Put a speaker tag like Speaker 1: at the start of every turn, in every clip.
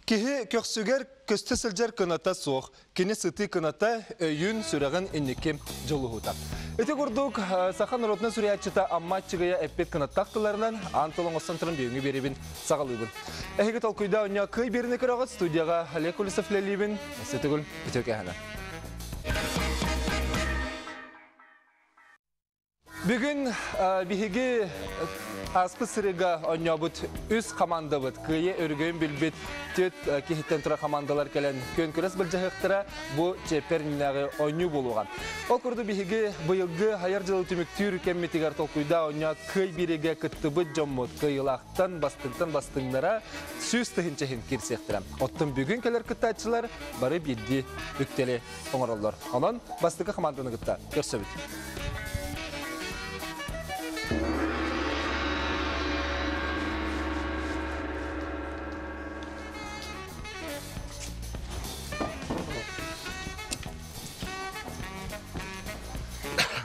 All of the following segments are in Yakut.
Speaker 1: Киһи көхсүгэр көстө сылдьар кыната суох, кини сытыы кыната өйүн, сүрэҕин инники дьулуһуута. Ити курдук, саха норуотунан суруйааччыта Амма Аччыгыйа эппит кынаттаах тылларынан аан тыл оҥостон туран бүгүҥҥү биэриибин саҕалыыбын. Эһиги толкуйда онньо кый биэриини көрөҕүт студияҕа Олег Колесов үлэлиибин. Өссө төгүл үтүө кэһэнэ. Бүгүн биһиги ааспыт сырыыга оонньообут үс хамаандабыт кыайыы өрөгөйүн билбит түөрт киһиттэн турар хамаандалар кэлэн күөн күрэс былдьаһыахтара бу чиэппэр иннинээҕи оонньуу буолуоҕа. Ол курдук биһиги быйылгы айар дьылы түмүктүүр кэммитигэр толкуйдаа оонньоо кыай биэриигэ кыттыбыт дьоммут кыайыылаахтан бастыҥтан бастыҥнара 100 тыһыынча иһин киирсиэхтэрэ. Оттон бүгүн кэлэр кыттааччылар бары биирдии үктэли оҥороллор. Онон бастакы хамаанданы кытта көрсөбүт.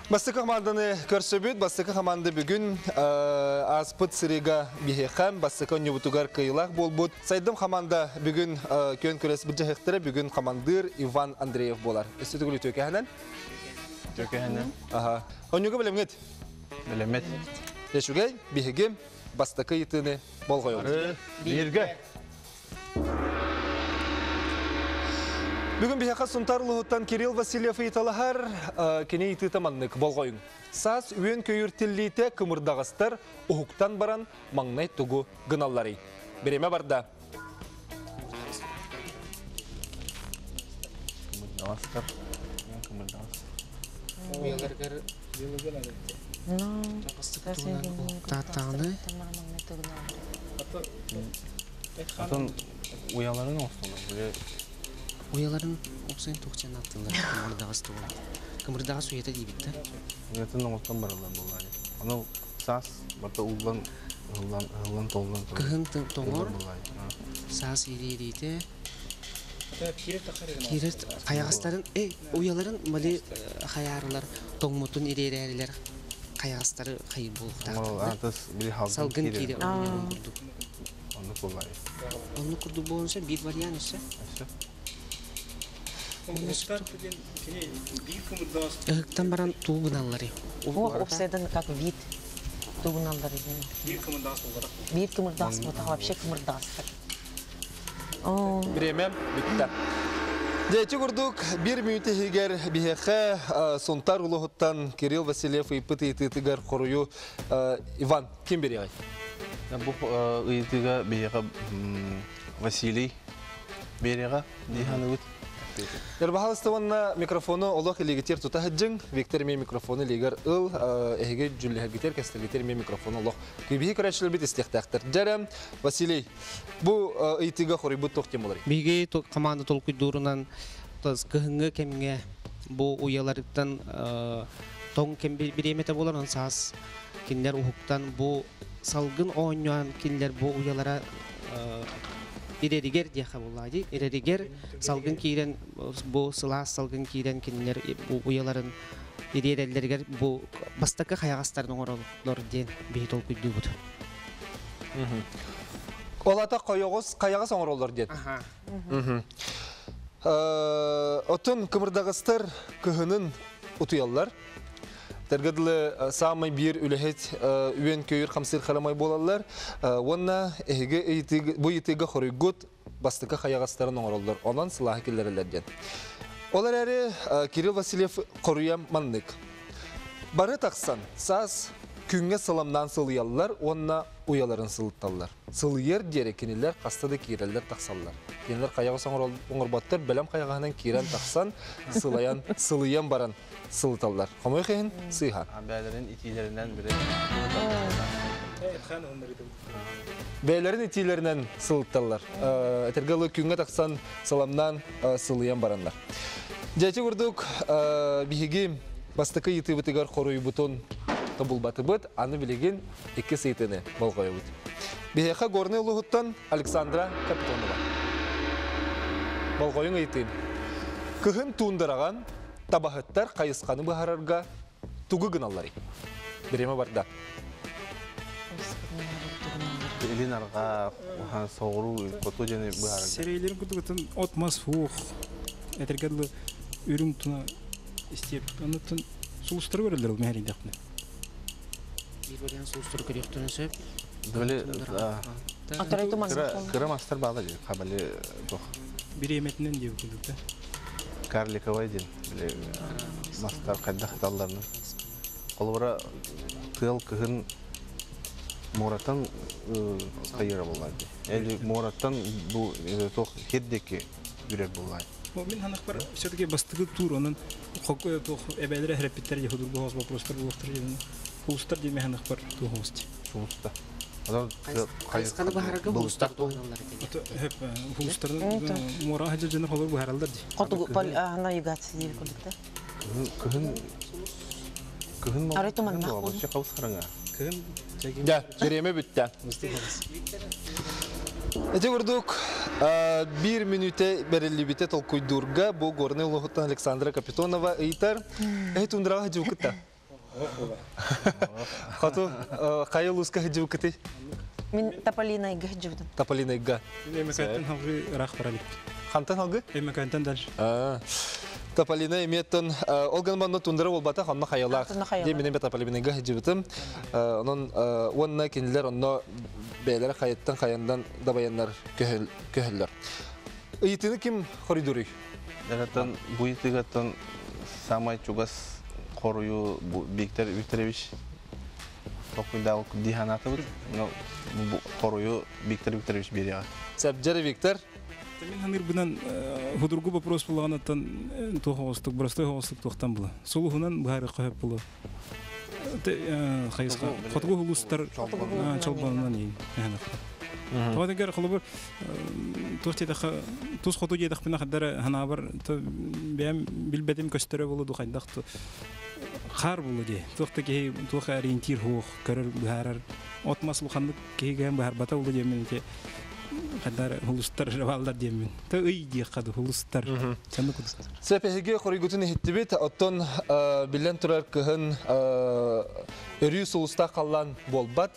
Speaker 1: Бастакы хамаанданы көрсөбүт. Бастакы хамаанда бүгүн ааспыт сырыыга биһиэхэ бастакы оонньуубутугар кыайыылаах буолбут. Сайдым хамаанда бүгүн күөн күрэс былдьаһыктара бүгүн хамандыыр Иван Андреев буолар. Өссө төгүл үтүөкэһэнэн.
Speaker 2: Үтүөкэһэнэн.
Speaker 1: Аха. Оонньууга бэлэмҥит?
Speaker 2: Бэлэммит.
Speaker 1: Үчүгэй, биһиги бастакы ыйытыыны болҕойобут.
Speaker 2: Бииргэ.
Speaker 1: Бүгүн биһиэхэ Сунтаар улууһуттан Кирилл Васильев ыйыталаһар, кини ыйытыыта маннык болҕойуҥ. Саас үөн-көйүүр тиллиитэ кымырдаҕастар уһуктан баран маҥнай тугу гыналларый? Бириэмэ барда.
Speaker 2: Кымырдаҕастар. Кымырдаҕас.
Speaker 3: Уйаларгар
Speaker 4: Тааттаҕына
Speaker 2: Атын уйаларын оҥостоллор. Били
Speaker 4: уйаларын уопсайын туох диэн ааттыыллар кымырдаҕас тугун кымырдаҕас уйата диибит да
Speaker 2: уйатын оҥостон бараллар буоллаҕа. Ону саас барыта ууллан ыһыллан ыһыллан толлон
Speaker 4: кыһын тоҥор саас ириэриитэ киирэр хайаҕастарын э уйаларын мали хайаарылар тоҥмутун ириэрээрилэр хайаҕастары хайыр буолуохтаахтар салгын киирэ оонньоон курдук
Speaker 2: Оннук буоллаҕа.
Speaker 4: Оннук курдук буолуон сөп биир вариант өссө. Ыһыктан баран туу гыналлары.
Speaker 3: Уопсайдан как вид тугуналлары. Биир кымырдаҕас буолбатах, вообще кымырдаҕастар.
Speaker 1: Бириэмэ бүттэ. Дьэ, ити курдук биир мүнүүтэ иһигэр биһиэхэ Сунтаар улууһуттан Кирилл Васильев ыйыппыт ыйытыытыгар хоруйу Иван ким бириэҕэй?
Speaker 2: Бу ыйытыыга биһиэхэ Василий биэриэҕэ дии саныыбыт.
Speaker 1: Пожалуйста, уонна микрофону олох илиигитигэр тута сылдьыҥ. Виктор эмиэ микрофону илиигэр ыл. Эһиги дьүүллэһэргитигэр, кэстэргитигэр эмиэ микрофону олох биһиги көрөөччүлэрбит истиэхтээхтэр. Дьэ, Василий, бу ыйытыыга хоруйбут туох диэн буоларый?
Speaker 4: Биһиги команда толкуйдуурунан кыһыҥҥы кэмҥэ бу уйаларыттан тоҥ кэм бириэмэтэ буолар, онон саас кинилэр уһуктан бу салгын оонньоон кинилэр бу уйалара ирэригэр диэххэ буоллаҕа дии ирэригэр салгын киирэн бу сылаас салгын киирэн кинилэр бу уйаларын ириэрэллэригэр бу бастакы хайаҕастарын оҥороллор диэн биһи толкуйдуубут.
Speaker 1: Ол ата хойоҕус хайаҕас оҥороллор диэн. Оттон кымырдаҕастар кыһынын утуйаллар. Тэргэ дылы саамай биир үлэһит үөн-көйүр хамсыыр харамай буолаллар. Уонна эһиги бу ыйытыыга хоруйгут бастакы хайаҕастарын оҥороллор. Онон сылааһы киллэрэллэр диэн. Ол эрээри Кирилл Васильев хоруйа маннык. Бары тахсан саас күҥҥэ сыламнаан сылыйаллар уонна уйаларын сылытталлар. Сылыйар диэри кинилэр хаста да киирэллэр тахсаллар. Кинилэр хайаҕас оҥорботтор, бэлэм хайаҕаһынан киирэн тахсан, сылайан, сылыйан баран сылыталлар. Хомойуох иһин сыыһа.
Speaker 2: Бэйэлэрин итиилэринэн били
Speaker 1: Бэйэлэрин итиилэринэн сылытталлар. Этэргэ дылы күҥҥэ тахсан сыламнаан сылыйан бараннар. Дьэ ити курдук биһиги бастакы ыйытыыбытыгар хоруйбутун тобулбатыбыт, аны билигин иккис ыйытыыны болҕойобут. Биһиэхэ Горнай улууһуттан Александра Капитонова. Болҕойуҥ ыйытыым. Кыһын туундараҕан табаһыттар хайысханы быһаарарга тугу гыналларый? Бириэмэ барда.
Speaker 2: Илин арҕаа соҕуруу хоту дьэни быһаарар.
Speaker 5: Сэрэйлерин курдук от мас хуох этэргэ дылы үрүҥ туна истиэп. Оннуттан сулустары көрөллөр ол мэһэрийдэхпинэ.
Speaker 4: Биир вариант сулустары көрүөхтэрин сөп.
Speaker 2: Били
Speaker 3: Аторай туман.
Speaker 2: Кыра мастар баала дии. Хабали тох.
Speaker 5: Бириэмэтинэн диэбит курдук да.
Speaker 2: Карликовай диэн. Били мастар хайдах ыталларынан. Холобура тыал кыһын муораттан хайыра буоллар дии. Эли муораттан бу тох хирдеки үрэр буоллар.
Speaker 5: Мин ханахпар все-таки бастыгы тур онон туох эбээлere хреппиттер яхудургу хос вопростар булуохтар диэн хулустар диэн ханахпар туох хости.
Speaker 2: Сулуста.
Speaker 4: Хайысқаны баһарга хулустар туһаналлар этэ.
Speaker 5: Хөп хулустарын муора хаджа холор баһараллар ди.
Speaker 3: Хотугу пол навигация диэбит курдук да.
Speaker 2: Кыһын кыһын
Speaker 3: Арай туманнаах буолуо.
Speaker 2: Қауыс қараңа.
Speaker 5: Кыһын
Speaker 1: Да, бириэмэ бүттэ. Эти курдук бир мүнүүтэ бериллибите толкуйдуурга бу Горный улууһуттан Александра Капитонова ыйытар. Эһи тундраҕа сылдьыбыккыт. Хоту хайа улууска сылдьыбыккытый?
Speaker 3: Мин Тополинайга сылдьыбытым.
Speaker 1: Тополинайга.
Speaker 5: Эмекантан халгы ыраах баралык.
Speaker 1: Хантан халгы?
Speaker 5: Эмекантан дальше.
Speaker 1: Тополина эмиэттэн ол гынан манна тундра буолбатах, онно хайалаах. Дии минем Тополинайга сылдьыбытым. Онон уонна кинилэр онно бэйэлэрэ хайыттан хайандан дабайаннар көһөллөр. Ыйытыны ким хоруйдууруй?
Speaker 2: Дагаттан бу ыйытыгаттан самай чугас хоруйу Виктор Викторович толкуйдаабыт дии санаатыбыт. Но бу хоруйу Виктор Викторович биэриэҕэ.
Speaker 1: Сәбдьэр Виктор.
Speaker 5: Мин ханырбынан худургу вопрос булаҕанаттан туох оҕустук, простой оҕустук туохтан була. Сулуһунан быһаарыахха хөп була. Хайысха хотугу улуустар чолбонунан иин. Тоҕо дэгэр холобур туох диэтэххэ тус хоту диэтэхпинэ хаддара ханаабар бэйэм билбэтим көстөрө буолу ду хайдах хаар буолу дии. Туох да киһи туох ориентир хуох көрөр быһаарар от мас улаханнык киһигэ быһаарбата буолу диэммин ити хаддар улустар бааллар диэммин. Та ый диэххэ ду улустар. Санны кудус.
Speaker 1: Сэпэһиги хоруйгутун иһиттибит, оттон биллэн турар кыһын өрүү сулустаах халлаан буолбат.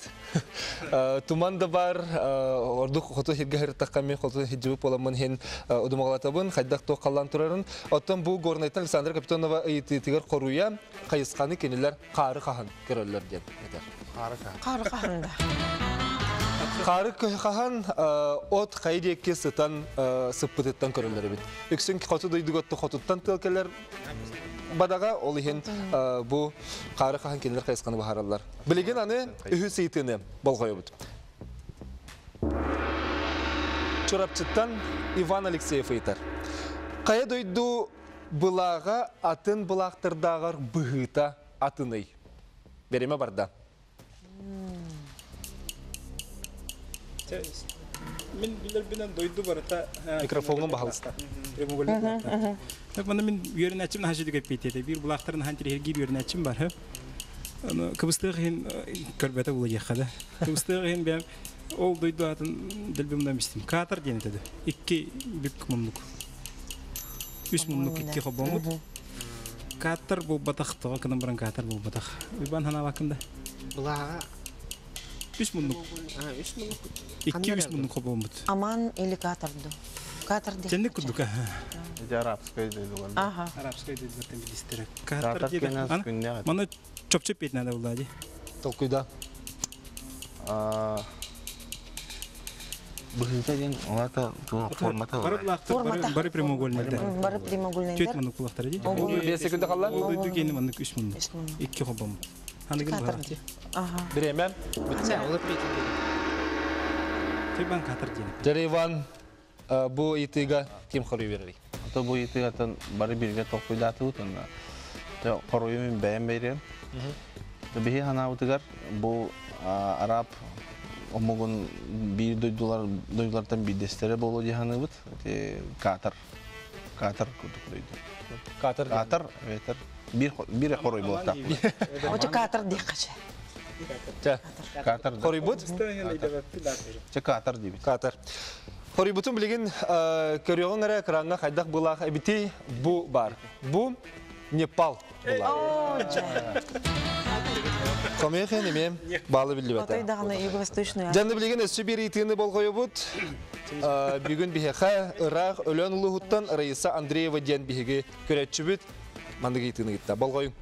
Speaker 1: Туман да бар, ордук хоту сиргэ сырыттахха мен хоту сылдьыбыт буоламмын иһин удумаҕалатабын, хайдах туох халлаан турарын. Оттон бу Горнайтан Александра Капитонова ыйытыытыгар хоруйа хайысханы кинилэр хаары хаһан көрөллөр диэн этэр.
Speaker 2: Хаары хаһан.
Speaker 3: Хаары хаһан да.
Speaker 1: Хаары хаһан от хайы диэки сытан сыппытыттан көрөллөр эбит. Үксүн хоту дойдугатты хотуттан тыал кэлэр бадаҕа, ол иһин бу хаары хаһан кинилэр хайысханы баһараллар. Билигин аны үһүс ыйытыыны болҕойобут. Чурапчыттан Иван Алексеев ыйытар. Хайа дойду былааҕа атын былаахтардааҕар быһыыта атыный? Береме барда.
Speaker 5: Мин билэрбинэн дойду барыта
Speaker 1: Микрофоҥҥун баһалыста.
Speaker 5: Так мана мин үөрэнээччим наһаа үчүгэй эппиэттиэтэ. Биир былаахтарын наһаа интэриэһиргиир үөрэнээччим бар. Аны кыбыстыах иһин көрбөтө була диэххэ да. Кыбыстыах иһин бэйэм ол дойду аатын дэлби истим. Катар диэн этэ. Икки бүк муннук. Үс муннук икки хобоммут. Катар буолбатах, тоҕо гынан баран Катар буолбатах. Уйбаан ханаабаккын да.
Speaker 4: Былааҕа
Speaker 5: Үс муннук.
Speaker 4: Үс муннук.
Speaker 5: Икки үс муннук хобоммут.
Speaker 3: Аман или Катарду? Катар диэн.
Speaker 5: Тэнник курдук.
Speaker 2: Эти арабскай дойдулар.
Speaker 3: Ага.
Speaker 5: Арабскай дойдулартан билистэрэ.
Speaker 2: Катар
Speaker 5: Катар диэн.
Speaker 2: күннээх.
Speaker 5: Маны чопчу петь надо было ди.
Speaker 1: Толкуйда.
Speaker 2: Быһыыта диэн олата формата
Speaker 5: Бары
Speaker 3: Формата.
Speaker 5: бары прямоугольный.
Speaker 3: Бары прямоугольный.
Speaker 5: Түөрт муннук булахтар ди.
Speaker 1: 5 секунда қалла.
Speaker 5: Ол дойду киэни маннык үс муннук.
Speaker 3: Үс муннук.
Speaker 5: Икки хобоммут. Ханыгын
Speaker 3: Катар
Speaker 5: быһаати.
Speaker 3: Ага.
Speaker 1: Бириэмэ.
Speaker 4: Ол
Speaker 5: Тойбан Катар диэн.
Speaker 1: Дьэрэ Иван бу ыйытыыга ким хоруй берерий?
Speaker 2: Ото бу ыйытыгаттан бары бирге толкуйдаатыбыт онно. Хоруйу мин бэйэм бэйриэм. Биһи ханаабытыгар бу араб омугун биир дойдулар дойдулартан биирдэстэрэ буолуо дии саныыбыт. Катар. Катар курдук дойду.
Speaker 1: Катар.
Speaker 2: Катар, ветер. Биир биир хоруй буолта.
Speaker 3: Очо Катар диэххэ.
Speaker 2: Катар.
Speaker 1: Хоруйбут?
Speaker 2: Чэ Катар диибит.
Speaker 1: Катар. Хоруйбутун билигин көрүөҕүҥ эрэ экраҥҥа хайдах былаах эбитий бу бар. Бу Непал былааҕа. Хомойуох эмиэ баалы биллибэтэ.
Speaker 3: Отой даҕаны Юго-Восточную
Speaker 1: Дьанны билигин өссө биир ыйытыыны болҕойобут. Бүгүн биһиэхэ ыраах Өлөөн улууһуттан Раиса Андреева диэн биһиги көрөөччүбүт маннык ыйытыыны ыытта. Болҕойуҥ.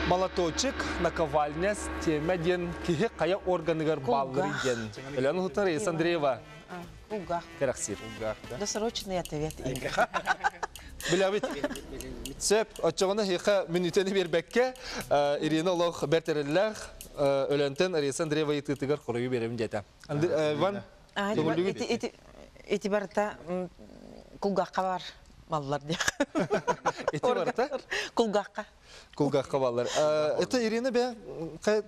Speaker 1: Молоточек, наковальня, тема диэн киһи хайа органыгар баалларый диэн. Өлөөн улууһуттан Раиса Андреева
Speaker 3: Кулгаах.
Speaker 1: кэрэхсиир.
Speaker 3: Досрочный ответ.
Speaker 1: Билэбит. Сөп, оччоҕуна эһиэхэ мүнүүтэни биэрбэккэ, Ирина олох бэрт эрэллээх Өлөөнтөн Раиса Андреева ыйытыытыгар хоруйу биэрэбин диэтэ. Иван, көҥүллүүгүт?
Speaker 3: Ити барыта кулгаахха бар маллар диэх.
Speaker 1: Ити барыта?
Speaker 3: Кулгаахха.
Speaker 1: Кулгаахха баллар. Это Ирина бе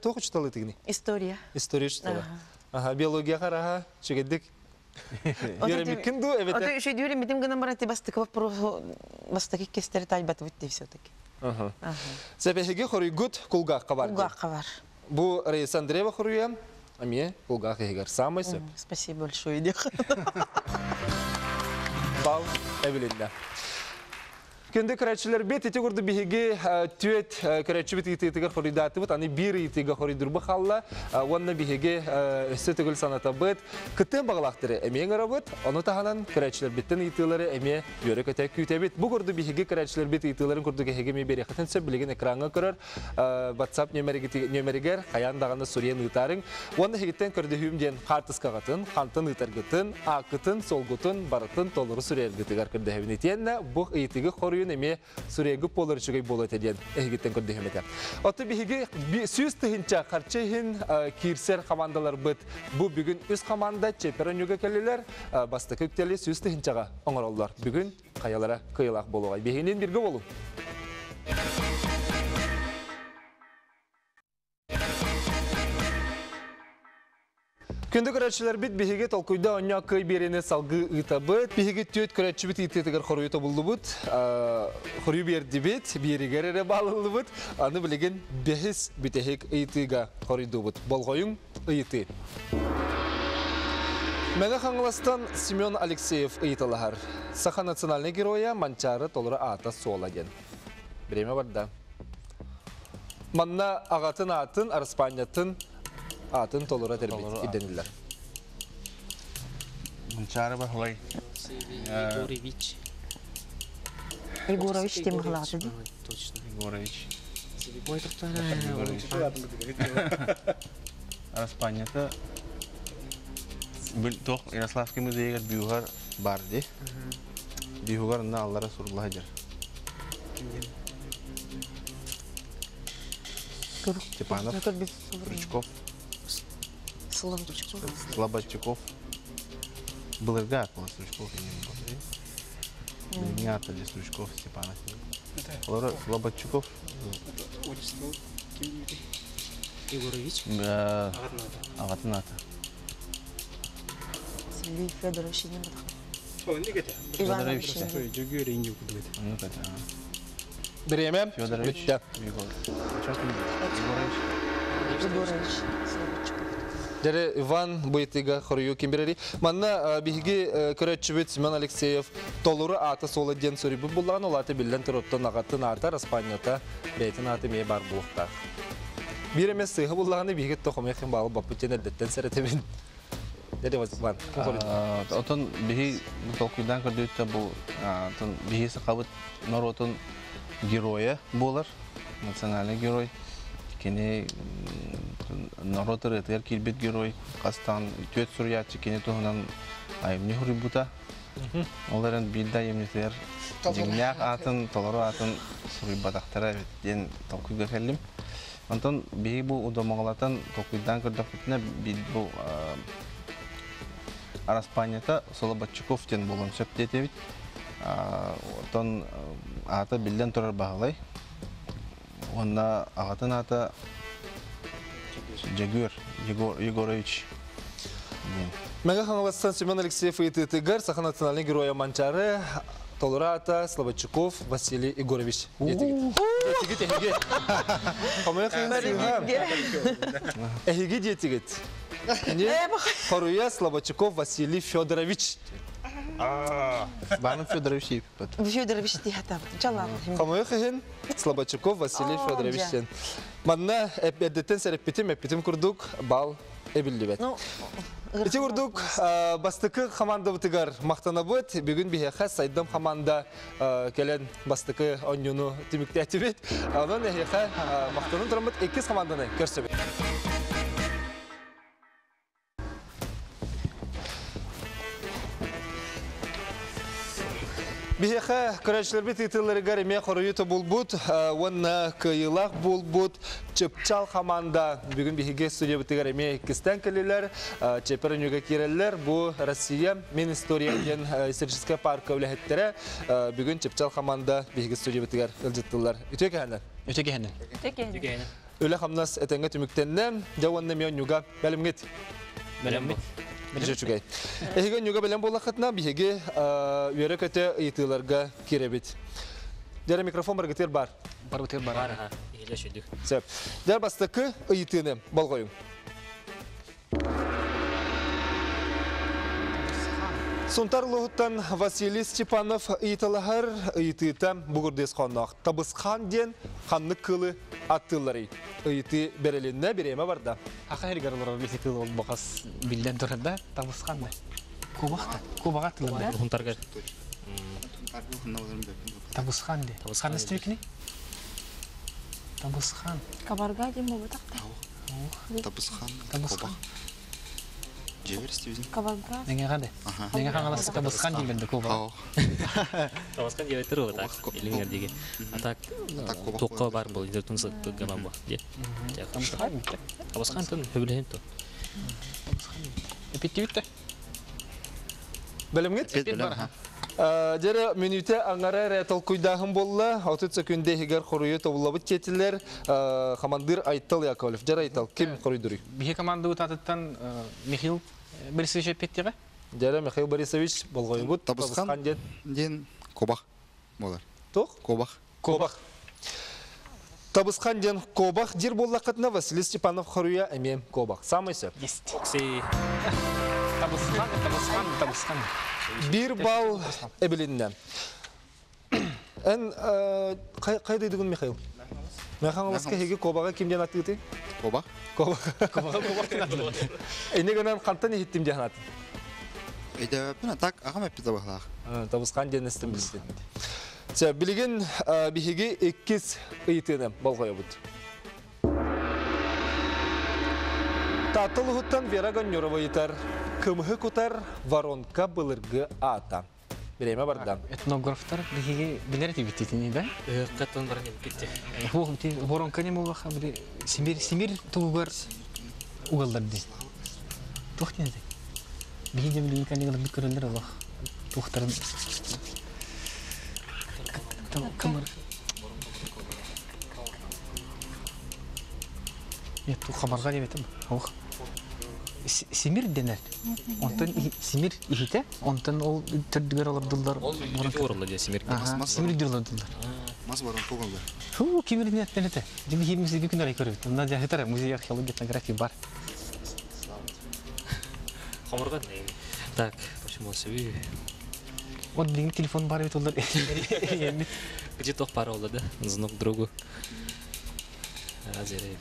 Speaker 1: туох учуталы тигини?
Speaker 3: История.
Speaker 1: История учутала. Ага, биология хараха, чүгэдик. Үөрэммиккин дуу, эбэтэ?
Speaker 3: Ото үчүгэй үөрэммитим гынан баран бастакы вопрос бастакы кестере тайбатыбыт деп все-таки.
Speaker 1: Сэбэһиги хоруйгут кулгаахха бар.
Speaker 3: Кулгаахха бар.
Speaker 1: Бу Раиса Андреева хоруйа, эмиэ кулгаах иһигэр самый сөп.
Speaker 3: Спасибо большое диэх.
Speaker 1: Бал эбилиннэ. Күндү көрөөччүлэрбит, ити курдук биһиги түөт көрөөччүбүт ыйытыытыгар хоруйдаатыбыт, аны биир ыйытыыга хоруйдурбу хаалла. Уонна биһиги өссө төгүл санатабыт. Кыттыан баҕалаахтары эмиэ ыҥырабыт, ону таһынан көрөөччүлэрбиттэн ыйытыылары эмиэ үөрэ-көтө күүтэбит. Бу курдук биһиги көрөөччүлэрбит ыйытыыларын курдук эһиги эмиэ биэриэххитин сөп, билигин экраҥҥа көрөр WhatsApp нүөмэригэр хайаан даҕаны суруйан ыытаарыҥ. Уонна эһигиттэн көрдөһүүм диэн хаартыскаҕытын, хантан ыытаргытын, ааккытын, суолгутун барытын толору суруйаргытыгар көрдөһөбүн. Итиэннэ бу ыйытыгы хоруйун эмиэ суруйаргыт буолар үчүгэй буолуо этэ диэн эһигиттэн көрдөһүм этэ. Оттон биһиги 100 000 харчы иһин киирсэр хамаандаларбыт бу бүгүн үс хамаанда чиэппэр оонньууга кэллилэр. Бастакы үктэли 100 000-ҕа оҥороллор. Бүгүн хайалара кыайыылаах буолуоҕай. Биһигинин биргэ болуҥ. Күндү көрөөччүлэрбит, биһиги толкуйда оонньоо кыай биэриини салгыы ыытабыт. Биһиги түөт көрөөччүбүт ыйытыытыгар хоруйу тобуллубут. Хоруйу биэрдибит, биэригэр эрэ баалыллыбыт. Аны билигин бэһис бүтэһик ыйытыыга хоруйдуубут. Болҕойуҥ, ыйытыы. Мэҥэ Хаҥаластан Семен Алексеев ыйыталаһар. Саха национальнай геройа Манчаары толору аата суола диэн. Бириэмэ барда. Манна аҕатын аатын, араспаанньатын аатын толоро тэрбит ирдэниллэр.
Speaker 2: Манчаары Баһылай.
Speaker 4: Егорович.
Speaker 3: Егорович Тимохлааты дии.
Speaker 4: Точно.
Speaker 2: Егорович.
Speaker 4: Ой, тоқтара.
Speaker 2: Араспаанньата туох Ярославский музейыгар бүүһүгэр бар дии. Бүүһүгэр онно аллара сурулла сылдьар. Степанов, Стручков,
Speaker 3: Слободчуков.
Speaker 2: Слободчуков. Былыргы аат буолар Стручков иҥин буолар. Билиҥҥи аата дии Стручков Степанов. Олор Слободчуков
Speaker 5: Отчество ким диэбитий?
Speaker 4: Егорович.
Speaker 2: Аҕатын аата.
Speaker 3: Сергей Федорович диэн бадах.
Speaker 5: О, не кете.
Speaker 3: Иванович.
Speaker 2: Федорович.
Speaker 5: Дьөгүөр инди курдук этэ.
Speaker 2: Оннук этэ.
Speaker 1: Бириэмэ
Speaker 2: Федорович.
Speaker 1: бүттэ.
Speaker 2: Егорович. Егорович.
Speaker 3: Егорович Слободчуков.
Speaker 1: Дьэ Иван бу ыйытыыга хоруйу ким биэрэрий? Манна биһиги көрөөччүбүт Семен Алексеев толору аата суола диэн суруйбут буллаҕын, ол аата биллэн туруттан аҕатын аата, араспаанньата, бэйэтин аата эмиэ баар буолуохтаах. Биир эмэ сыыһа буллаҕына биһиги тохомойох баалы баппыт диэн эрдэттэн сэрэтэбин. Дьэ Иван, ким хоруйду?
Speaker 2: Отон биһи толкуйдаан көрдүүттэ бу отон биһи сахабыт норуотун геройа буолар, национальный герой. Кини норуот ырыатыгар киирбит герой, хастаан түөт суруйааччы кини туһунан айымньы суруйбута. Ол эрэн биир да айымньытыгар дьиҥнээх аатын, толору аатын суруйбатахтара эбит диэн толкуйга кэллим. Онтон биһиги бу удумаҕалатан толкуйдаан көрдөхпүтүнэ биир бу араспаанньата Солобоччуков диэн буолуон сөп диэтибит. Оттон аата биллэн турар Баһылай. Уонна аҕатын аата Дьөгүөр Егор Егорович диэн.
Speaker 1: Мэҥэ Хаҥаластан Семен Алексеев ыйытыытыгар Саха национальнай геройа Манчаары толору аата Слободчуков Василий Егорович диэтигит. Диэтигит эһиги. Хомойуох иһин Эһиги диэтигит. Кини хоруйа Слободчуков Василий Федорович.
Speaker 2: Иван Федорович Епипет.
Speaker 3: Федорович тиһатабыт. Жалам.
Speaker 1: Хомойуох иһин Слободчуков Василий Федорович диэн. Манна эрдэттэн сэрэппитим, эппитим курдук бал эбиллибэт. Ити курдук бастакы командабытыгар махтанабыт. Бүгүн биһиэхэ Сайдам команда кэлэн бастакы оонньууну түмүктээтибит. Онон эһиэхэ махтанан тураммыт иккис команданы көрсөбүт. Биһиэхэ көрөөччүлэрбит ыытыыларыгар эмиэ хоруйу тобулбут уонна кыайыылаах буолбут Чыпчал хамаанда бүгүн биһиги студиябытыгар эмиэ иккистээн кэллилэр. Чепер өнүгэ киирэллэр. Бу Россия Мин история диэн историческай парка үлэһиттэрэ бүгүн Чыпчал хамаанда биһиги студиябытыгар ыалдьыттылар. Үтүө кэһэнэн.
Speaker 6: Үтүө кэһэнэн. Үтүө кэһэнэн.
Speaker 1: Үлэ-хамнас этэҥҥэ түмүктэннэ. Дьэ уонна эмиэ онньуга бэлэмҥит.
Speaker 6: Бэлэммит.
Speaker 1: Үчүгэй. Эһиги онньуга бэлэм буоллаххытына, биһиги үөрэ-көтө ыйытыыларга киирэбит. Дьэрэ микрофон баргытыыр бар.
Speaker 6: Баргытыыр бар. Иһилэ сүдүк.
Speaker 1: Сөп. Дьэр бастакы ыйытыыны болҕойуҥ. Сунтар улууһуттан Василий Степанов ыйыталаһар ыйытыыта бугурдыыс хонноох. Табысхан диэн ханнык кыылы аттыылларый? Ыйытыы бэрилиннэ, бириэмэ барда.
Speaker 6: Аха эригэр олорор биси кыыл ол бохас биллэн турар да табысхан да. Кубах да. Кубаға тылында.
Speaker 7: Хунтарга.
Speaker 6: Табысхан де. Ханна стекни? Табысхан.
Speaker 8: Кабарга дем болбатах та.
Speaker 9: Табысхан.
Speaker 6: Табысхан.
Speaker 9: Жебер истибизин.
Speaker 8: Кабарга.
Speaker 6: Неңе қандай? Неңе қаңаласы табысхан дегенде куба.
Speaker 7: Табысхан деп айтыр ғой так. Илиңер деген. А так тоққа бар бұл интертун сыгама бу.
Speaker 6: Табысхан.
Speaker 7: Табысхан тын хөбүлөһүн то.
Speaker 6: Эпиттибитте.
Speaker 1: Бэлэмҥит? Дьэрэ мүнүүтэ аҥара эрэ толкуйдааһын буолла. 30 секунда иһигэр хоруйу тобуллабыт диэтилэр. Хамандыыр Айтал Яковлев. Дьэрэ Айтал, ким хоруйдуруй?
Speaker 6: Биһи команда утатыттан Михаил Борисович эппиттиҕэ.
Speaker 1: Дьэрэ Михаил Борисович болҕойбут.
Speaker 9: Табысхан
Speaker 1: диэн.
Speaker 9: Диэн кобах буолар.
Speaker 1: Туох?
Speaker 9: Кобах.
Speaker 1: Кобах. Табысхан диэн кобах дир буоллаххытына Василий Степанов хоруйа эмиэ кобах. Самый сөп.
Speaker 6: Есть. Табысхан, табысхан, табысхан.
Speaker 1: Биир балл эбилиннэ. Эн кайдыйдыгын Михаил? Михаил хеги кобаға ким диэн атыыты?
Speaker 9: Кобах.
Speaker 1: Кобах. Эне гынан хантан иһиттим диэн атын.
Speaker 9: Эйдәбәппин так ағам эппит табахлаах.
Speaker 1: Табысхан диэн эстим билсин. Чэ, билигин биһиги иккис ыйытыыны болҕойобут. Таатта улуһуттан Вера Гоннюрова ыйытар. Кымыһы кутар воронка былыргы аата. Бириэмэ барда.
Speaker 6: Этнографтар биһиги билэр этибит да?
Speaker 7: Каттан баран кетти.
Speaker 6: Воронка не боллаха били Симир Симир тугар угалдар ди. Туох диэн Биһиги билигин кэллигэлэр бит көрөллөр олох. Туохтарын Кымыр. Нет, ту хабарга деп этим. Ох. Симир денер. Онтон Симир ихите, онтон ол төрдүгөр олордулар.
Speaker 7: Ол орулла же Симир.
Speaker 6: Симир дилордулар.
Speaker 9: Мас барон тугалар.
Speaker 6: Фу, кимир не тенете. Дими хим музей күнөр көрөбүт. Мында жахытар музей археология этнография бар.
Speaker 7: Хамырга не? Так, почему себе?
Speaker 6: Вот блин, телефон бар бит олар.
Speaker 7: Где тох пара олда, да? Звонок другу. Азере.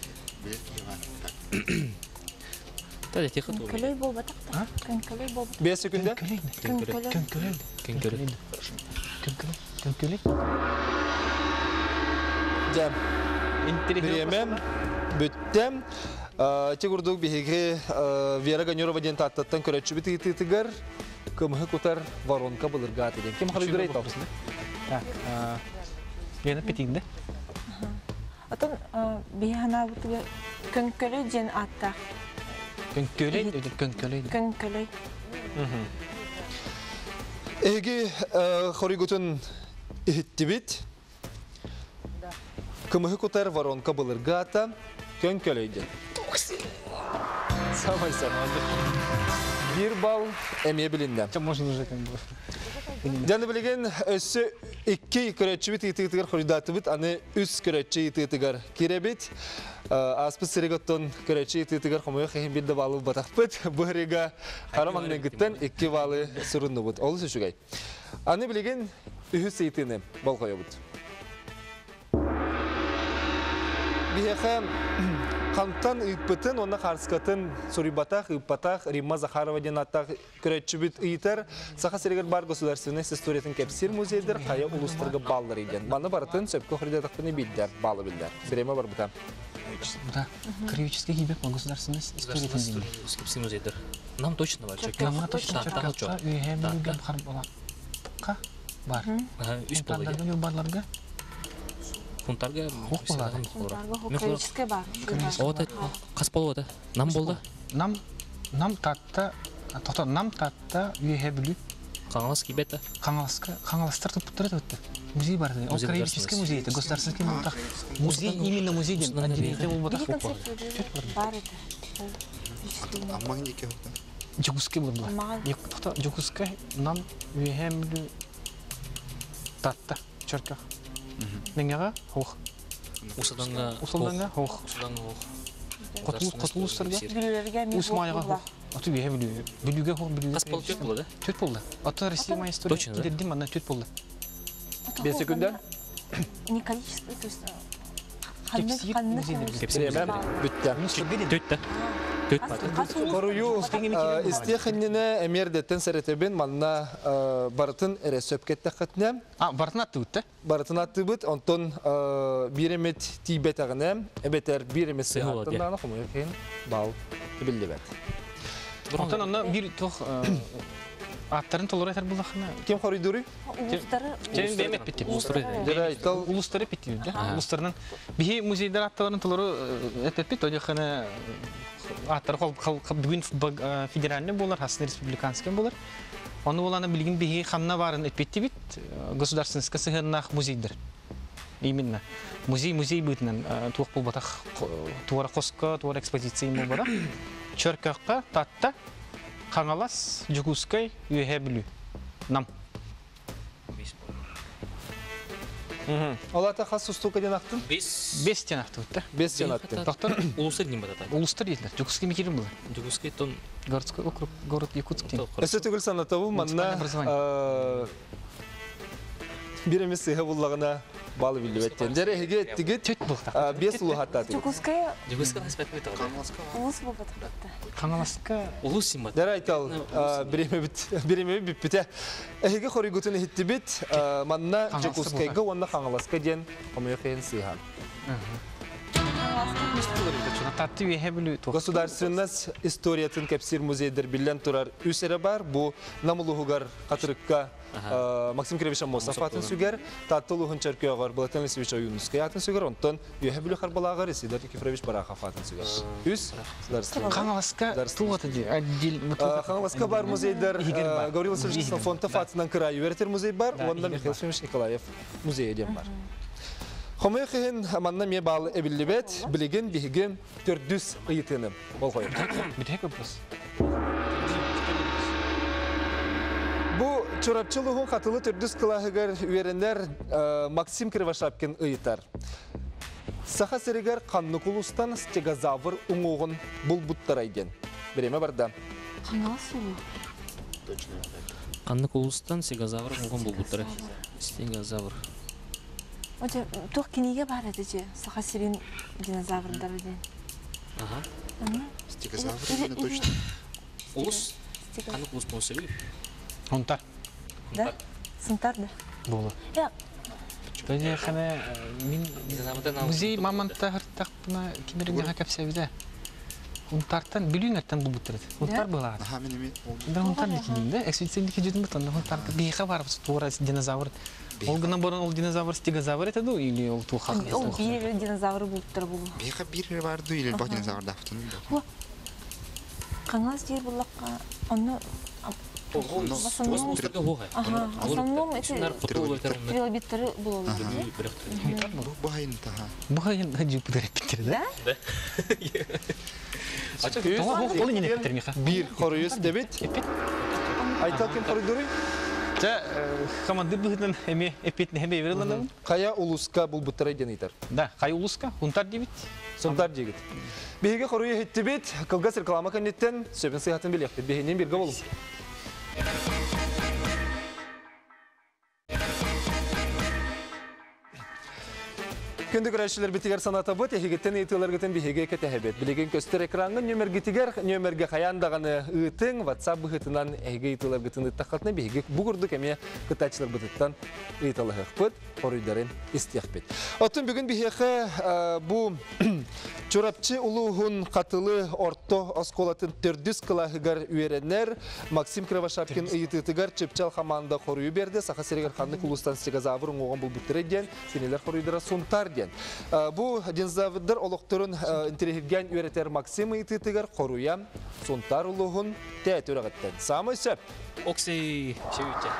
Speaker 7: Та тихо ту.
Speaker 8: Көлөй болбатах та. Көлөй болбатах.
Speaker 1: 5 секунда.
Speaker 6: Көлөй.
Speaker 8: Көлөй.
Speaker 6: Көлөй.
Speaker 7: Көлөй.
Speaker 6: Көлөй.
Speaker 1: Дьэ. Бириэмэм бүттэ. Ити курдук биһиги Вера Гонюрова диэн Тааттаттан көрөөччүбүт ыйытыытыгар кымыһы кутар воронка былыргы аата диэн. Ким хоруйдура ыйтал?
Speaker 6: Так, Лена Петигде.
Speaker 8: Отон биһи ханаабытыгар Көнкөлөй диэн ааттаах.
Speaker 6: Көнкөлөй, көнкөлөй.
Speaker 8: Көнкөлөй.
Speaker 1: Эһиги хоруйгутун иһиттибит. Кымыһы кутар воронка былыргы аата Көнкөлөй диэн. Самай самай. Биир балл эмиэ билиннэ.
Speaker 6: Можно уже как бы.
Speaker 1: Дьаны билигин өссө икки көрөөччүбүт ыйытыытыгар хоруйдаатыбыт, аны үс көрөөччү ыйытыытыгар киирэбит. Ааспыт сырыга оттон көрөөччү ыйытыытыгар хомойуох иһин биир да баалы ылбатахпыт. Бу ырыга хара маҥнайгыттан икки баалы суруннубут. Олус үчүгэй. Аны билигин үһүс ыйытыыны болҕойобут. Биһиэхэ хантан ыыппытын уонна хаарыскатын суруйбатах, ыыппатах Римма Захарова диэн ааттаах көрөөччүбүт ыйытар. Саха сиригэр баар государственность историятын кэпсиир музейдар хайа улуустарга бааллар диэн. Маны барытын сөпкө хоруйдатахпына биирдэ баалы биллэр. Бириэмэ барбыта.
Speaker 6: Да, краеведческий гибек государственность историятын
Speaker 7: Кэпсиир музейдар. Нам точно бар.
Speaker 6: Намга точно Чөркөххө, Үөһээ Бүлүүгэ Харбалаахха бар.
Speaker 7: Үс болду.
Speaker 6: Унтардарга Ньурбаларга
Speaker 7: Хунтарга
Speaker 6: Хух болар.
Speaker 8: Хунтарга краеведческий бар.
Speaker 7: Ота хас болду? Нам болду.
Speaker 6: Нам нам Татта, тохто нам Татта, Үөһээ Бүлүү.
Speaker 7: Хаҥалас киибэт.
Speaker 6: Хаҥаласка Хаҥаластар туппуттара өттө. Музей бар. Ол краеведческий музей, это государственный музей. Музей именно музей диэн отделение болбатах.
Speaker 8: Бар это.
Speaker 9: Аммаң дике хокта.
Speaker 6: Дьокуускай булдулар. Тохто Дьокуускай нам Үөһээ Бүлүү Татта Чөркөх. Мэҥэҕэ хуох.
Speaker 7: Усаданга
Speaker 6: Усалданга хуох.
Speaker 7: Усаданга хуох.
Speaker 6: Хотулус хотулустарга
Speaker 8: Бүлүүлэргэ
Speaker 6: Уус Маайаҕа хуох. Оту Үөһээ Бүлүү. Бүлүүгэ хуох Бүлүүгэ.
Speaker 7: Хас болду түөрт болду да?
Speaker 6: Түөрт болду. Ото Россия моя история.
Speaker 7: Точно, да?
Speaker 6: Кидердим манна түөрт болду.
Speaker 1: 5 секунда.
Speaker 8: Не количество, то есть
Speaker 6: Кэпсиир музейдер.
Speaker 1: Бириэмэ бүттэ.
Speaker 7: Түөрт да. Түөрт бар.
Speaker 1: Хоруйу истиэхиннинэ эмиэрдэттэн сэрэтэбин манна барытын эрэ сөп кэттэххитинэ.
Speaker 6: А, барытын аттыбыт да?
Speaker 1: Барытын аттыбыт, онтон биир эмит тиийбэтэҕинэ, эбэтэр биир эмит сыһааттан хомойуох иһин баал биллибэт.
Speaker 6: Онтон онно биир туох аттарын толору этэр буллахына.
Speaker 1: Ким хоруйдууруй?
Speaker 8: Улуустары.
Speaker 6: Чэйин бэйэм эппиттим.
Speaker 7: Улуустары.
Speaker 6: Улуустары эппиттим да. Улуустарынан биһи музейдар атталарын толору эппит, одьохана аттары бүгүн федеральный болар, хасын республиканский болар. Оны боланы билигин биһи ханна барын эппиттибит, государственный сыһыаннаах музейдер. Именно. Музей музей бытынан туох болбатах, туора хоско, туора экспозиция болбара. Чөркөхкө, Татта, Хаҥалас, Дьокуускай, Үөһээ Бүлүү. Нам.
Speaker 1: Ол ата хас устука диэн ахтын?
Speaker 7: Бес.
Speaker 6: Бес тен ахтыбыт да.
Speaker 1: Бес тен аттын.
Speaker 6: Доктор
Speaker 7: Улуустар диэн батата.
Speaker 6: Улуустар диэтилэр. Дьокуускай микирин булар.
Speaker 7: Дьокуускай тон
Speaker 6: Городской округ, город Якутск диэн.
Speaker 1: Өссө төгүл санатабын манна бир эмис сыһа буллагына балы биллибеттен. Дьэ эһиги эттигит
Speaker 6: Түт булта.
Speaker 1: бес улуһаттаатыгыт.
Speaker 8: Дьокуускай
Speaker 7: Дьокуускай хаспат бит.
Speaker 8: улус болбатах.
Speaker 6: Хаҥаласка
Speaker 7: Улус симбат.
Speaker 1: Дьэ айтал бириэмэбит бириэмэбит бүппүтэ. Эһиги хоруйгутун иһиттибит манна Дьокуускайга уонна Хаҥаласка диэн хомойуох иһин сыыһа.
Speaker 6: Татты Үөһээ Бүлүү туох.
Speaker 1: Государственность историятын кэпсиир музейдер биллэн турар үс эрэ бар. Бу Нам улууһугар Хатырыкка Максим Кирович Аммосов атын сүгэр, Таатта улууһун Чөркөөҕөр Былатан Алексеевич Ойуунускай атын сүгэр, онтон Үөһээ Бүлүү Харбалааҕар Исидор Никифорович Барахов атын сүгэр. Үс
Speaker 6: Хаҥаласка туох аты отдел
Speaker 1: Хаҥаласка бар музейдар Гаврил Васильевич Ксенофонтов атынан кыраайы үөрэтэр музей бар, уонна Михаил Ефимович Николаев музейа диэн бар. Хомойуох иһин манна эмиэ баал эбиллибэт, билигин биһиги төрдүс ыйытыыны болҕойор.
Speaker 6: Бүтэһик вопрос.
Speaker 1: Бу Чурапчы улууһун Хатылы төрдүс кылааһыгар үөрэнэр Максим Кривошапкин ыйытар. Саха сиригэр ханнык улуустан стегозавр уҥуоҕун булбуттарай диэн. Бириэмэ барда.
Speaker 8: Хаҥалас улуу.
Speaker 7: Ханнык улуустан стегозавр уҥуоҕун булбуттарай? Стегозавр.
Speaker 8: Отже, туох кинигэ бар этэ же Саха сирин динозаврдары диэн.
Speaker 7: Ага.
Speaker 9: Стегозавр именно точно.
Speaker 7: Улус? Ханнык улус болса били?
Speaker 6: Унтар.
Speaker 8: Да? Сунтар да.
Speaker 6: Болу.
Speaker 8: Я.
Speaker 6: Хана мин музей мамонта хыртахпына кимеринге капсабида. Унтартан Бүлүүҥэртэн булбуттар этэ. Унтар была.
Speaker 9: Аха, мен эми
Speaker 6: Да унтар дикинин да, экспедиция жүтүн бутан, унтар биха бар туора динозавр. Ол гына борон ол динозавр стегозавр это ду или ол тухах.
Speaker 8: Ол биир динозавр булуптар булу.
Speaker 9: Биха бир бар ду или бак динозавр дафтын.
Speaker 8: Хаҥалас диир буллакка онно в основном эти трилобиттары булалар.
Speaker 9: Бу хайын таха.
Speaker 6: Бу хайын жупутар эппиттер да?
Speaker 1: Бир хоруйус дебит. Айтал ким хоруйдуруй?
Speaker 6: Чэ, командир быһыытынан эмиэ эппиэтинэһи бэйэбэр ылынабын.
Speaker 1: Хайа улууска булбуттара диэн ыйытар.
Speaker 6: Да, хайа улууска? Хунтар диэбит.
Speaker 1: Сунтар диигит. Биһиги хоруйу иһиттибит. Кылгас реклама кэнниттэн сөбүн сыһатын билиэхпит. Биһинин биргэ болуҥ. Күндү көрөөччүлэрбитигэр санатабыт, эһигиттэн ыйытыыларгытын биһиги кэтэһэбит. Билигин көстөр экраҥҥа нүөмэргитигэр нүөмэргэ хайаан даҕаны ыытыҥ, WhatsApp быһыытынан эһиги ыйытыыларгытын ыыттаххытына биһиги бу курдук эмиэ кыттааччыларбытыттан ыйыталаһыахпыт, хоруйдарын истиэхпит. Оттон бүгүн биһиэхэ бу Чурапчы улууһун Хатылы орто оскуолатын төрдүс кылааһыгар үөрэнэр Максим Кривошапкин ыйытыытыгар Чыпчал хамаанда хоруйу биэрдэ. Саха сиригэр ханнык улуустан стегозавр уҥуоҕун булбуттара диэн, кинилэр хоруйдара Сунтаар диэн. Бу динозаврдар олохторун интэриэһиргээн үөрэтэр Максим ыйытыытыгар хоруйа Сунтаар улууһун Тээт үрэҕиттэн. Саамай сөп.
Speaker 7: Оксей Чевиче.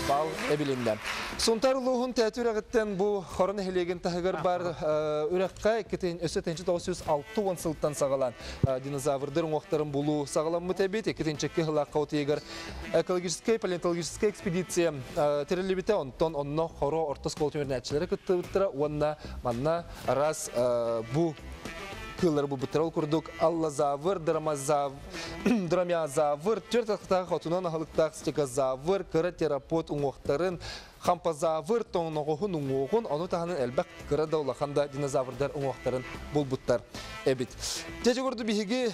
Speaker 1: Бал эбилиннэ. Сунтар улууһун Тээти үрэҕиттэн бу Хоро нэһилиэгин таһыгар бар үрэххэ өссө 1960 сылтан саҕалаан динозаврдар уҥуохтарын булуу саҕаламмыт эбит. 2 сылаахха утуйугар экологическай палеонтологическай экспедиция тэриллибитэ. Онтон онно Хоро орто оскуолатын үөрэнээччилэрэ кыттыбыттара уонна манна араас бу кыыллары булбуттара. Ол курдук аллазавр, дромеозавр, төрт атахтаах отунан аһылыктаах стегозавр, кыра терапот уҥуохтарын, хампазавр тоҥноҕоһун уҥуоҕун, ону таһынан элбэх кыра да улахан да динозаврдар уҥуохтарын булбуттар эбит. Дьэ курдук биһиги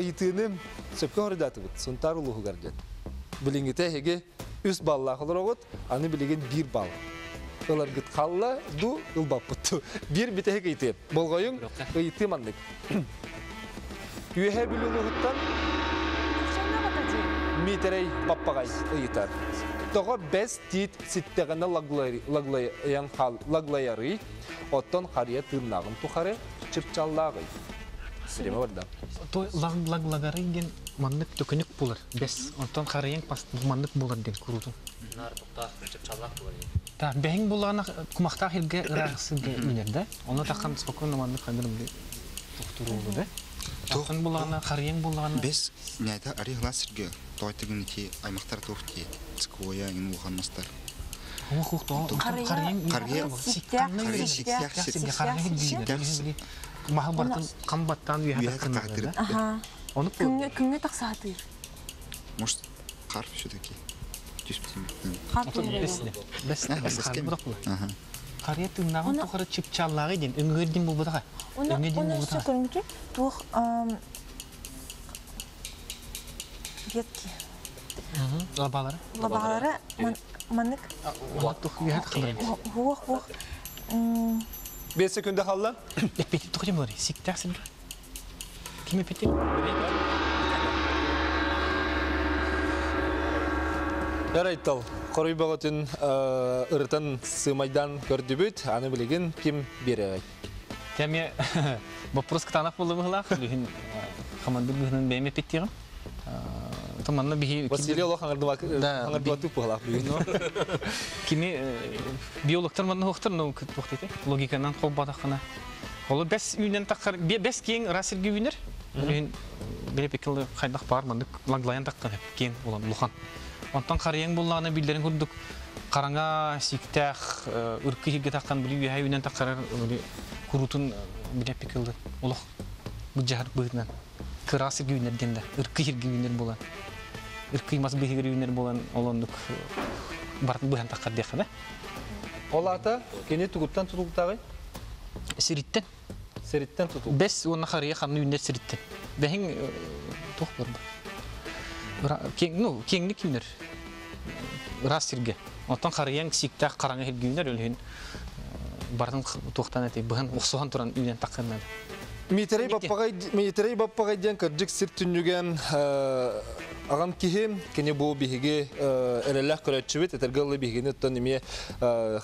Speaker 1: ыйытыыны сөпкө хоруйдаатыбыт. Сунтаар улууһугар диэн. Билиҥҥитэ эһиги үс баллаах олороҕут, аны билигин биир балл. Ыларгыт халла ду ылбаппыт. Биир бүтэһик ыйытыы. Болҕойуҥ, ыйытыы маннык. Үөһээ Бүлүү улууһуттан Миитэрэй Баппаҕай ыйытар. Тоҕо бэс тиит ситтэҕинэ лаглайарый, оттон харыйа тыыннааҕын тухары чыпчаллааҕый? Время барда.
Speaker 6: Той лаглагарый диэн маннык төкүнүк булар бэс. Онтон харыйаҥ маннык булар диэн куруутун.
Speaker 7: Наар туктаах, чыпчаллаах булар.
Speaker 6: Так, бэһиҥ буллаҕына кумахтаах иргэ ыраах сиргэ үүнэр да. Ону таххан спокойно маннык ханыр тохтуруулу да. Таххан буллаҕына харыйаҥ буллаҕына.
Speaker 9: Бэс нята ари хылаас сиргэ тойтыгын ити аймактар туох тиет. Циквоя ин улахан мастар.
Speaker 6: Харыйа
Speaker 9: сиктээх сиргэ
Speaker 6: Маһы бартын хам баттаан үөһэ тахтыр.
Speaker 8: Ону күҥҥэ күҥҥэ тахсаатыр.
Speaker 9: Может, қар все-таки.
Speaker 8: Қар
Speaker 6: Бэс Харыйа тыыннааҕын тухары чыпчааллааҕы диэн өҥүгэр диэн буолбатаҕа.
Speaker 8: Өҥө диэн буолбатаҕа. Көрүҥүтү туох ветки.
Speaker 6: Лабаалара.
Speaker 8: Лабаалара маннык. Хуох хуох.
Speaker 1: 5 секунда қалла.
Speaker 6: Эппети тоқы болар. Сиктәк сирге. Ким эппети?
Speaker 1: Ярайтал. Хоруй бөҕөтүн ырытан сымайдан көрдүбүт. Аны билигин ким биэрэй?
Speaker 6: Теме вопрос кытаанах болду быһылаах. Бүгүн командир быһынан бэйэм эппиттиҕим. Томанна биһи
Speaker 1: Василий олох аңырдыбатык быһылаах бүгүн.
Speaker 6: Кими биологтар манна хуохтар, ну туохтete логиканан холбатаххына. Олу бэс үүнэн таххар, бэс киэҥ ыраас сиргэ үүнэр. Билин билепикил хайдах бар мандык лаглайан таххар киэҥ улан улахан. Онтон харыйаҥ буллаҕына биллэрин курдук хараҥа сииктээх ыркы иһиргэ таххан били үөһэ үүнэн таххарар курутун билепикил олох быдьаһар быһыытынан кыраас сиргэ үүнэр диэн да ыркы иһиргэ үүнэр буолан ыркый мас быһыгар үүнэр буолан ол оннук барытын быһан таххар диэххэ да.
Speaker 1: Ол аата кини тугуттан тутулуктааҕый?
Speaker 6: Сириттэн.
Speaker 1: Сириттэн тутул.
Speaker 6: Бэс уонна харыйа ханна үүнэр сириттэн. Бэһиҥ туох барба. Киэҥ, ну, киэҥник үүнэр. Ыраас сиргэ. Оттон харыйаҥ сииктээх хараҥа сиргэ үүнэр, өлүһүн барытын туохтан этэй быһан охсуһан туран үүнэн таххыннады.
Speaker 1: Миитэрэй Баппаҕай Миитэрэй Баппаҕай диэн кырдьык сир түннүгэн аҕам киһи, кини бу биһиги эрэллээх көрөөччүбүт, этэргэ дылы биһигини оттон эмиэ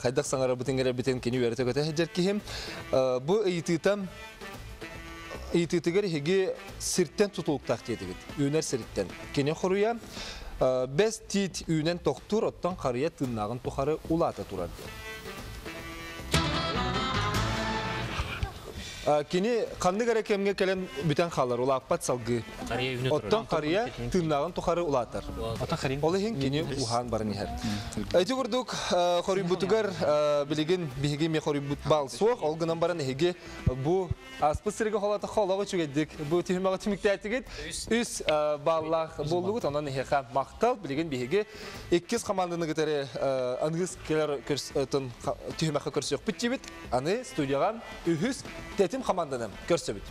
Speaker 1: хайдах саҥарабытын эрэбитин кини үөрэтэ көтө сылдьар киһи. Бу ыйытыыта ыйытыытыгар иһиги сиртэн тутулуктаах диэтигит, үүнэр сириттэн. Кини хоруйа бэс тиит үүнэн тохтуур, оттон харыйа тыыннааҕын тухары улаата турар диэн. Кини ханнык эрэ кэмҥэ кэлэн бүтэн хаалар, улааппат салгыы. Оттон харыйа тыыннааҕын тухары улаатар. Ол иһин кини уһаан баран иһэр. Ити курдук хоруйбутугар билигин биһиги эмиэ хоруйбут баал суох, ол гынан баран эһиги бу ааспыт сиргэ холоотоххо олох үчүгэйдик бу түһүмэҕи түмүктээтигит. Үс бааллаах буоллугут, онон эһиэхэ махтал. Билигин биһиги иккис хамаанданы кытары аныгыс кэлэр түһүмэххэ көрсүөхпүт диибит. Аны студияҕа үһүс тэтим хамаанданы көрсөбүт.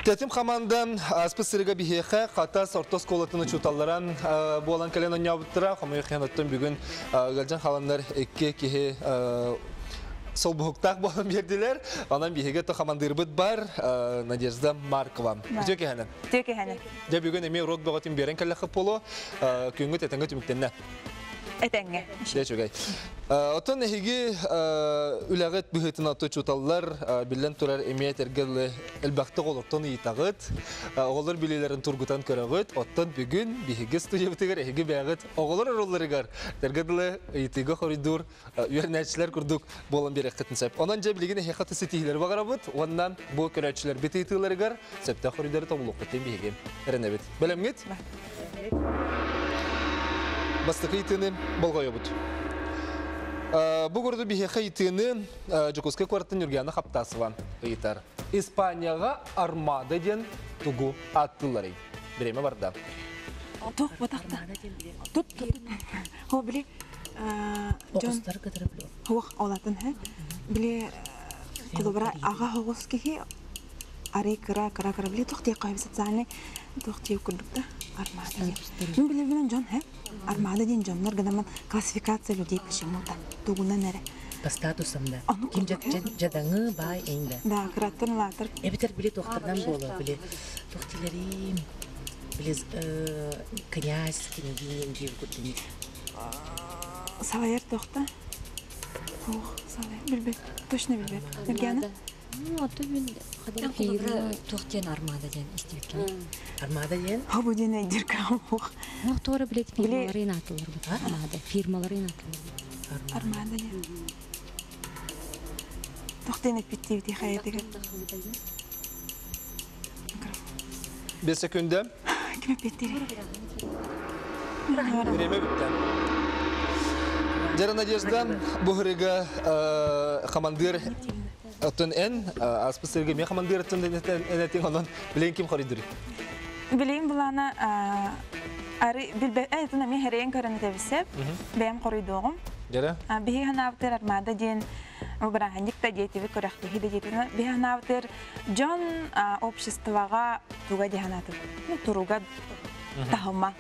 Speaker 1: Тэтим хамаанда ааспыт сырыга биһиэхэ Хатас орто оскуолатын учууталлара буолан кэлэн оонньообуттара. Хомойуох иһин оттон бүгүн ыалдьан хааланнар икки киһи солбуһуктаах буолан биэрдилэр. Онон биһиги то хамандыырбыт бар Надежда Маркова. Үтүө киһэнэн.
Speaker 10: Үтүө киһэнэн.
Speaker 1: Дьэ бүгүн эмиэ уруок бөҕөтүн биэрэн кэллэххит буолуо. Күҥҥүт этэҥҥэ түмүктэннэ.
Speaker 10: Этэҥҥэ.
Speaker 1: Дьэ үчүгэй. Оттон эһиги үлэҕит быһыытынан учууталлар биллэн турар эмиэ этэргэ элбэхтик олортон ыйытаҕыт, оҕолор билиилэрин тургутан көрөҕүт. Оттон бүгүн биһиги студиябытыгар эһиги бэйэҕит оҕолор оруолларыгар этэргэ дылы ыйытыыга хоруйдуур үөрэнээччилэр курдук буолан биэриэххитин сөп. Онон дьэ билигин эһиэхэ ситиһиилэри баҕарабыт уонна бу көрөөччүлэрбит ыйытыыларыгар сөптөөх хоруйдары тобулуохпут диэн биһиги эрэнэбит. Бэлэмҥит? Бастакы ыйытыыны болҕойобут. Бу курдук биһиэхэ ыйытыыны Дьокуускай куораттан Нюргиана Хаптасова ыйытар. Испанияҕа армада диэн тугу ааттыылларый? Бириэмэ барда.
Speaker 10: Туох батахта? Тут тут. Хо били дьон Хуох олатын хэ. Били холобура аҕа хоҕус киһи арый кыра кыра кыра били туох диэххэ социальный туох диэх курдук да армада диэн. Мин билэрбинэн дьон хэ армада диэн дьоннор гынаман классификация людей почему-то тугунан эрэ.
Speaker 11: По статусам да. Ким дьадаҥы баай эҥ да.
Speaker 10: Да, кыраттан улаатар.
Speaker 11: Эбэтэр били туохтарынан буолуо били туох диилэрим били князь княгиня диир курдук.
Speaker 10: Салайар туохта? Ох, салайар билбэт. Точно билбэт. Нургиана?
Speaker 12: Ну, а то мен фирма туох диэн армада диэн истибиккин.
Speaker 11: Армада диэн?
Speaker 10: Хобу диэн өйдүр ох.
Speaker 12: Ох, туора билет фирмаларын атылар бу. Армада, фирмаларын атылар.
Speaker 10: Армада диэн. Туох диэн эппиттиибити хайатыгар?
Speaker 1: Bir секунда.
Speaker 10: Ким эппиттири?
Speaker 1: Время бүттэ. Дьэ, Надежда, бу ырыга командир оттон эн ааспыт сырыга мен командир оттон энэтиң онон билигин ким хоройдур?
Speaker 10: Билигин булана ары билбе этин эми херейин көрөн этебисеп, бэйэм хоруйдуоҕум.
Speaker 1: Дьэрэ?
Speaker 10: Биһи ханаабытыр армада диэн бырааһынньык да диэтиби күрэхтэһии да диэтиби биһи ханаабытыр дьон обществоҕа туга дии санаатым. Туруга таһыма.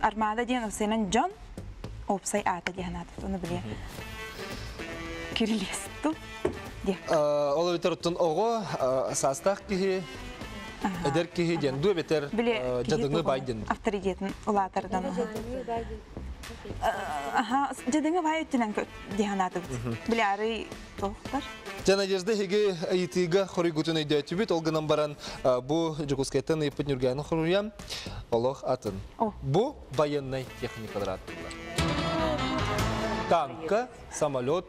Speaker 10: Армада диэн уопсайынан дьон уопсай аата дии санаатым. Ону билиэ. Кирилиэсту диэ.
Speaker 1: Ол эбэтэр оттон оҕо саастаах киһи эдэр киһи диэн дуу эбэтэр дьадыҥы бай диэн.
Speaker 10: Авторитетин улаатардан. Аха, дьадыҥы бай өттүнэн дии санаатыбыт. Били арый туохтар.
Speaker 1: Дьэ, Надежда эһиги ыйытыыга хоруйгутун өйдөөтүбүт. Ол гынан баран бу Дьокуускайтан ыйыппыт Ньургаяны хоруйан олох атын. Бу военнай техникалар ааттыыллар. Танка, самолет,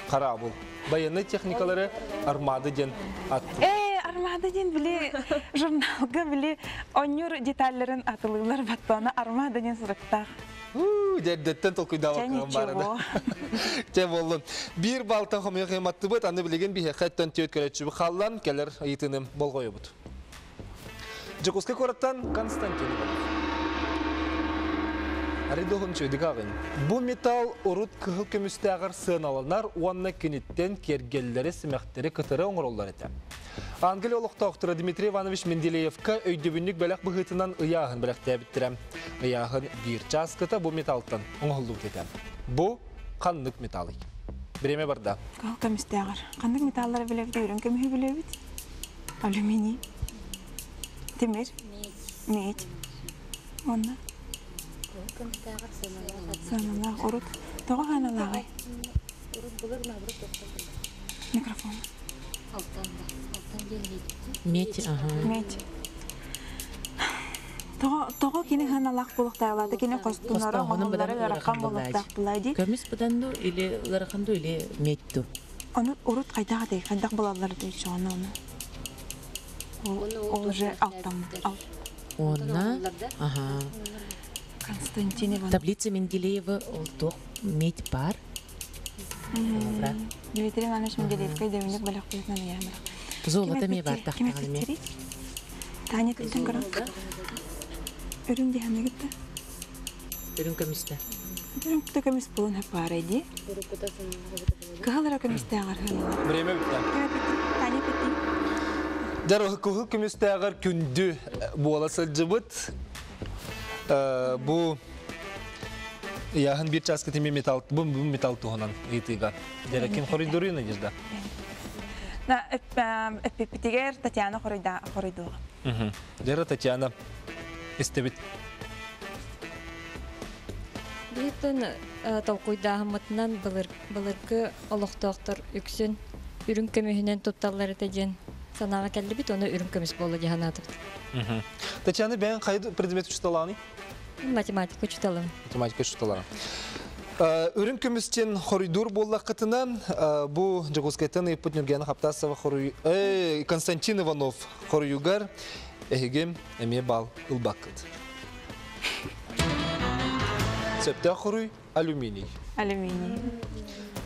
Speaker 1: хараабыл. Военнай техникалары армада диэн аттыыллар.
Speaker 10: Э, армада диэн били журналга били онньуур деталларын атылыылар баттона армада диэн суруктаах.
Speaker 1: Дьэрдэттэн толкуйдаабаккаҕын баара да. Чэ буоллун. Биир балтан хомуйа кыйматтыбыт, аны билигин биһиэхэ өттөн түөт көрөөччүбүт хааллан кэлэр ыйытыыны болҕойобут. Дьокуускай куораттан Константин Иванов. Арыйдоһун үчүгэйдик ааҕыҥ. Бу металл урут кыһыл көмүстээҕэр сыаналанар уонна киниттэн киэргэллэри, симэхтэри кытары оҥороллор этэ. Англия олохтоохторо Дмитрий Иванович Менделеевка өйдөбүнньүк бэлэх быһыытынан ыйааһын бэлэхтээбиттэрэ. Ыйааһын биир чааскыта бу металлтан оҥоһуллубут этэ. Бу ханнык металлый? Бириэмэ барда.
Speaker 10: Кыһыл көмүстээҕэр. Ханнык металлары билэбит? Үрүҥ көмүһү билэбит. Алюминий. Тимир. Медь. Онно. Сыаналаах. Урут. Тоҕо сыаналааҕый? Микрофон.
Speaker 12: Алтан да. Алтан диэн
Speaker 11: Медь, ага.
Speaker 10: Медь. Тоҕо кини хыналаах буолуохтаах кини хостунара оҥоһуллара ыарахан буолуохтаах буолаа дии.
Speaker 11: Көмүс быдан ду или ыарахан ду или медь ду?
Speaker 10: Ону урут хайдах этэй, хайдах булаллар дии чоҕону ону. Ол уже алтан.
Speaker 11: Онна, ага.
Speaker 10: Константин Иванов.
Speaker 11: Таблица Менделеева ол туох медь бар.
Speaker 10: Дмитрий Иванович Менделеевка дөмүнүк бэлэх быһытынан ыйаамыр.
Speaker 11: Золото ме бар тахтаҕын ме.
Speaker 10: Таня күттен көрөн. Үрүҥ диһаны гытта.
Speaker 11: Үрүҥ көмүстэ.
Speaker 10: Үрүҥ да көмүс булун хаппаарай ди. Кыһалара көмүстээҕэр хыналар.
Speaker 1: Время бүттэ.
Speaker 10: Таня бүттүн.
Speaker 1: Дьар кыһыл көмүстээҕэр күндү буола сылдьыбыт. Бу Яһын бир часка тими металл, бу металл туһунан ыйытыыга. Дәрәкин хоройдуруй Надежда?
Speaker 10: На эппитигер Татьяна хоройда хоройдуга.
Speaker 1: Дәрә Татьяна истебит.
Speaker 13: Биһиттен толкуйдааһыммытынан былыргы олохтоохтор үксүн үрүҥ көмүһүнэн тутталлар этэ диэн санааҕа кэллибит, оны үрүҥ көмүс буолла дии санаатыбыт.
Speaker 1: Татьяна бэйэн хайы предмет учуталааны?
Speaker 13: Математика учуталым.
Speaker 1: Математика учуталара. Үрүҥ көмүстен хоройдуур буоллаххытына, бу Дьокуускайтан ыйыппыт Нюргена Хаптасова хоруй Константин Иванов хоруйугар эһигим эмиэ бал ылбаккыт. Сөптөөх хоруй алюминий.
Speaker 10: Алюминий.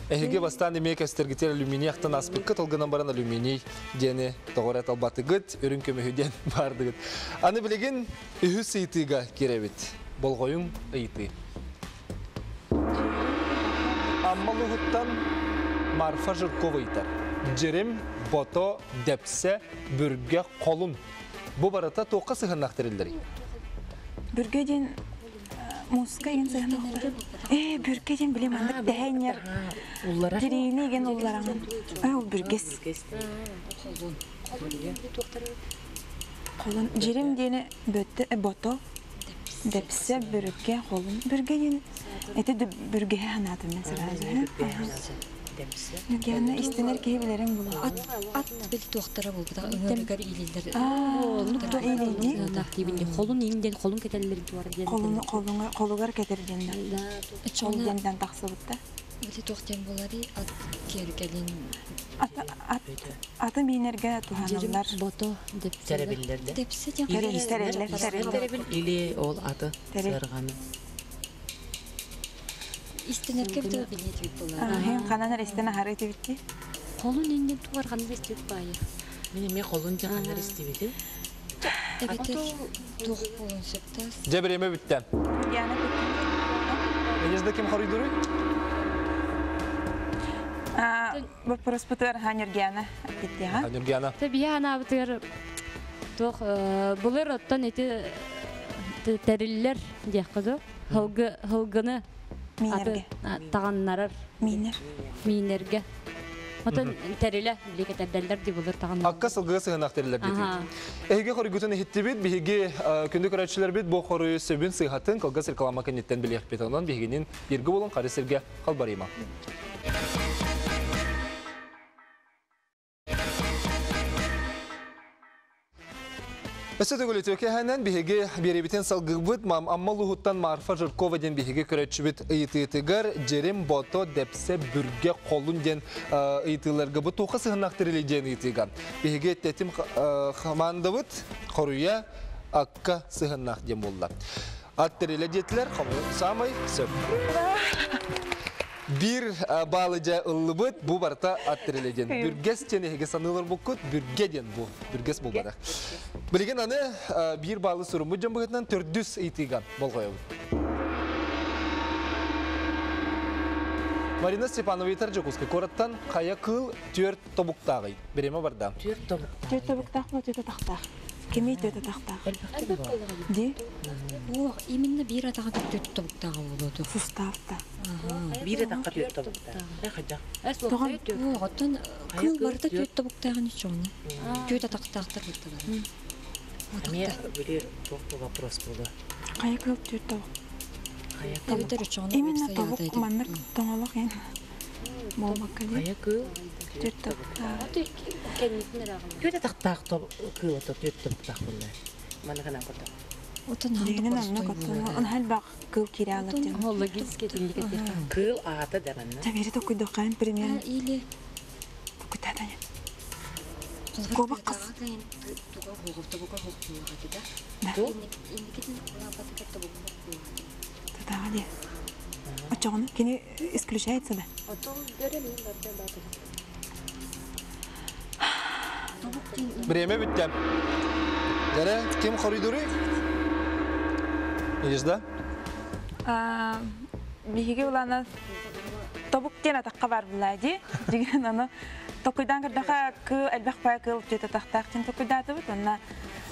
Speaker 1: Эһиги бастаан эмиэ кэстергитер алюминий ахтан аспыккыт, олгынан баран алюминий диэни тоҕор албатыгыт, үрүҥ көмүһү диэн бардыгыт. Аны билигин үһүс ыйытыыга кирэбит. Болҕойуҥ ыйытыы. Аммалуһуттан Марфа Жиркова ыйтар. Дьирим, бото, дэпсэ, бүргэ, холун. Бу барыта туохха сыһыннахтырыллар?
Speaker 10: Бүргэ диэн муска ген сыһыннахтар. Э, бүргэ диэн билим маннык дэһэннер. Тириини ген уллараңын. Ой, ол бүргэс. Холун. Дьирим диэни бөттө бото. Дэпсэ, бүргэ, холун. Бүргэ диэн эти бүргэһэ ханаатым мен сразу. Нүгяна истинер киһи билерин була.
Speaker 13: Ат ат бил туохтара булбута ыңырыгар илилер.
Speaker 12: Холун инден холун кетеллер туар диэн.
Speaker 10: Холуну холуңа холугар кетер диэн. Ол диэнтэн тахсыбытта.
Speaker 13: Били туохтан булари ат кергелин.
Speaker 10: Ат ат аты минерге туханаллар.
Speaker 12: Бото депсе.
Speaker 11: Теребиллерде.
Speaker 13: Депсе диэн.
Speaker 10: Тереллер, тереллер.
Speaker 11: Или ол аты сырғаны.
Speaker 13: Истенерке бит билет бит була.
Speaker 10: Хен канан истен ахары тибитти.
Speaker 12: Холун инден туар ханна истебит баайы.
Speaker 11: Мен эме холун жаханнар истебити.
Speaker 13: Эбетер туох болун сөптас.
Speaker 1: Жебреме бүттен.
Speaker 10: Яна
Speaker 1: Надежда ким хоройдуруй?
Speaker 10: Вопрос бутыр Ханюргяна аппеттиха.
Speaker 1: Ханюргяна.
Speaker 14: Табия анаабытыгар туох булыр оттон эти териллер диэххэ хылгы хылгыны
Speaker 10: Минерге.
Speaker 14: таганнарар.
Speaker 10: Минер.
Speaker 14: Минерге. Отон териле биликетерделлер ди булыр таганнар.
Speaker 1: Акка сылгы сыгынак терилер бит. Эһиге хоргутун хиттибит, биһиги күндү көрөчүлөр бит бу хорую сөбүн сыйхатын кылгас реклама кенеттен билиэх бит. Онон биһигинин бирги болун кары сирге халбарыма. Өсө төгүлү төкөһөнөн биһиги беребитен салгыбыт мам аммалуһуттан Марфа Жиркова ден биһиги көрөчүбүт ыйытыытыгар жерим бото депсе бүрге колун ден ыйытыыларга бу туха сыһыннахтырили ден ыйытыыга. Биһиги тетим хамандабыт хоруя акка сыһыннах ден болла. Аттыриле детилер самай сөп. Бир балыжа ыллыбыт бу барта аттыриледен. Бүргес тенеге санылыр буккут, бүргеден бу. Бүргес болбадақ. Билген аны бир балы суруму жамбыгытынан төрдүс ыйтыган болғойобут. Марина Степанова итар Жокуска кораттан қая кыл төрт тобуктагы. Береме барда.
Speaker 11: Төрт тобук.
Speaker 10: Төрт тобуктак бу төрт тактак. Кеми төрт тактак. Ди?
Speaker 13: Ох, именно бир атаға төрт тобуктагы болду.
Speaker 10: Суставта.
Speaker 11: Бир атаға төрт тобуктагы. Хажа.
Speaker 13: Ох, оттон кыл барда төрт тобуктагы ничего. Төрт атактактар бутта.
Speaker 11: Аме били тоқты вопрос болды.
Speaker 10: Кая кыл төрт тобук.
Speaker 13: Эбетер үчүн
Speaker 10: Именно тобук маннык тоңолок ен. Болмакка ди.
Speaker 11: Кая кыл.
Speaker 10: Түөрт тобуктаах.
Speaker 14: Кэннитин эрагын.
Speaker 11: Түөрт атахтаах кыыл ото түөрт тобуктаах булла. Маны гынан көрдө.
Speaker 13: Отон
Speaker 10: Дигинен анна коттон. Он хал кыл кире алар дем.
Speaker 13: Логический тилlik
Speaker 11: Кыыл аата да манна.
Speaker 10: Табери токуйдохайн примерно.
Speaker 13: Или
Speaker 10: Токуйтатан. Кобак кыз. Тутага де. Очоғыны кини исключается да.
Speaker 1: Бириэмэ бүттэ. Дәрі, ким коридоры? Надежда?
Speaker 10: Биһиги улана тобук диэн атахха бар булаа ди. Дигэн аны токуйдан көрдөха кы элбэх пай кыл түөтэ тахтаах тин токуйдаатыбыт. Онна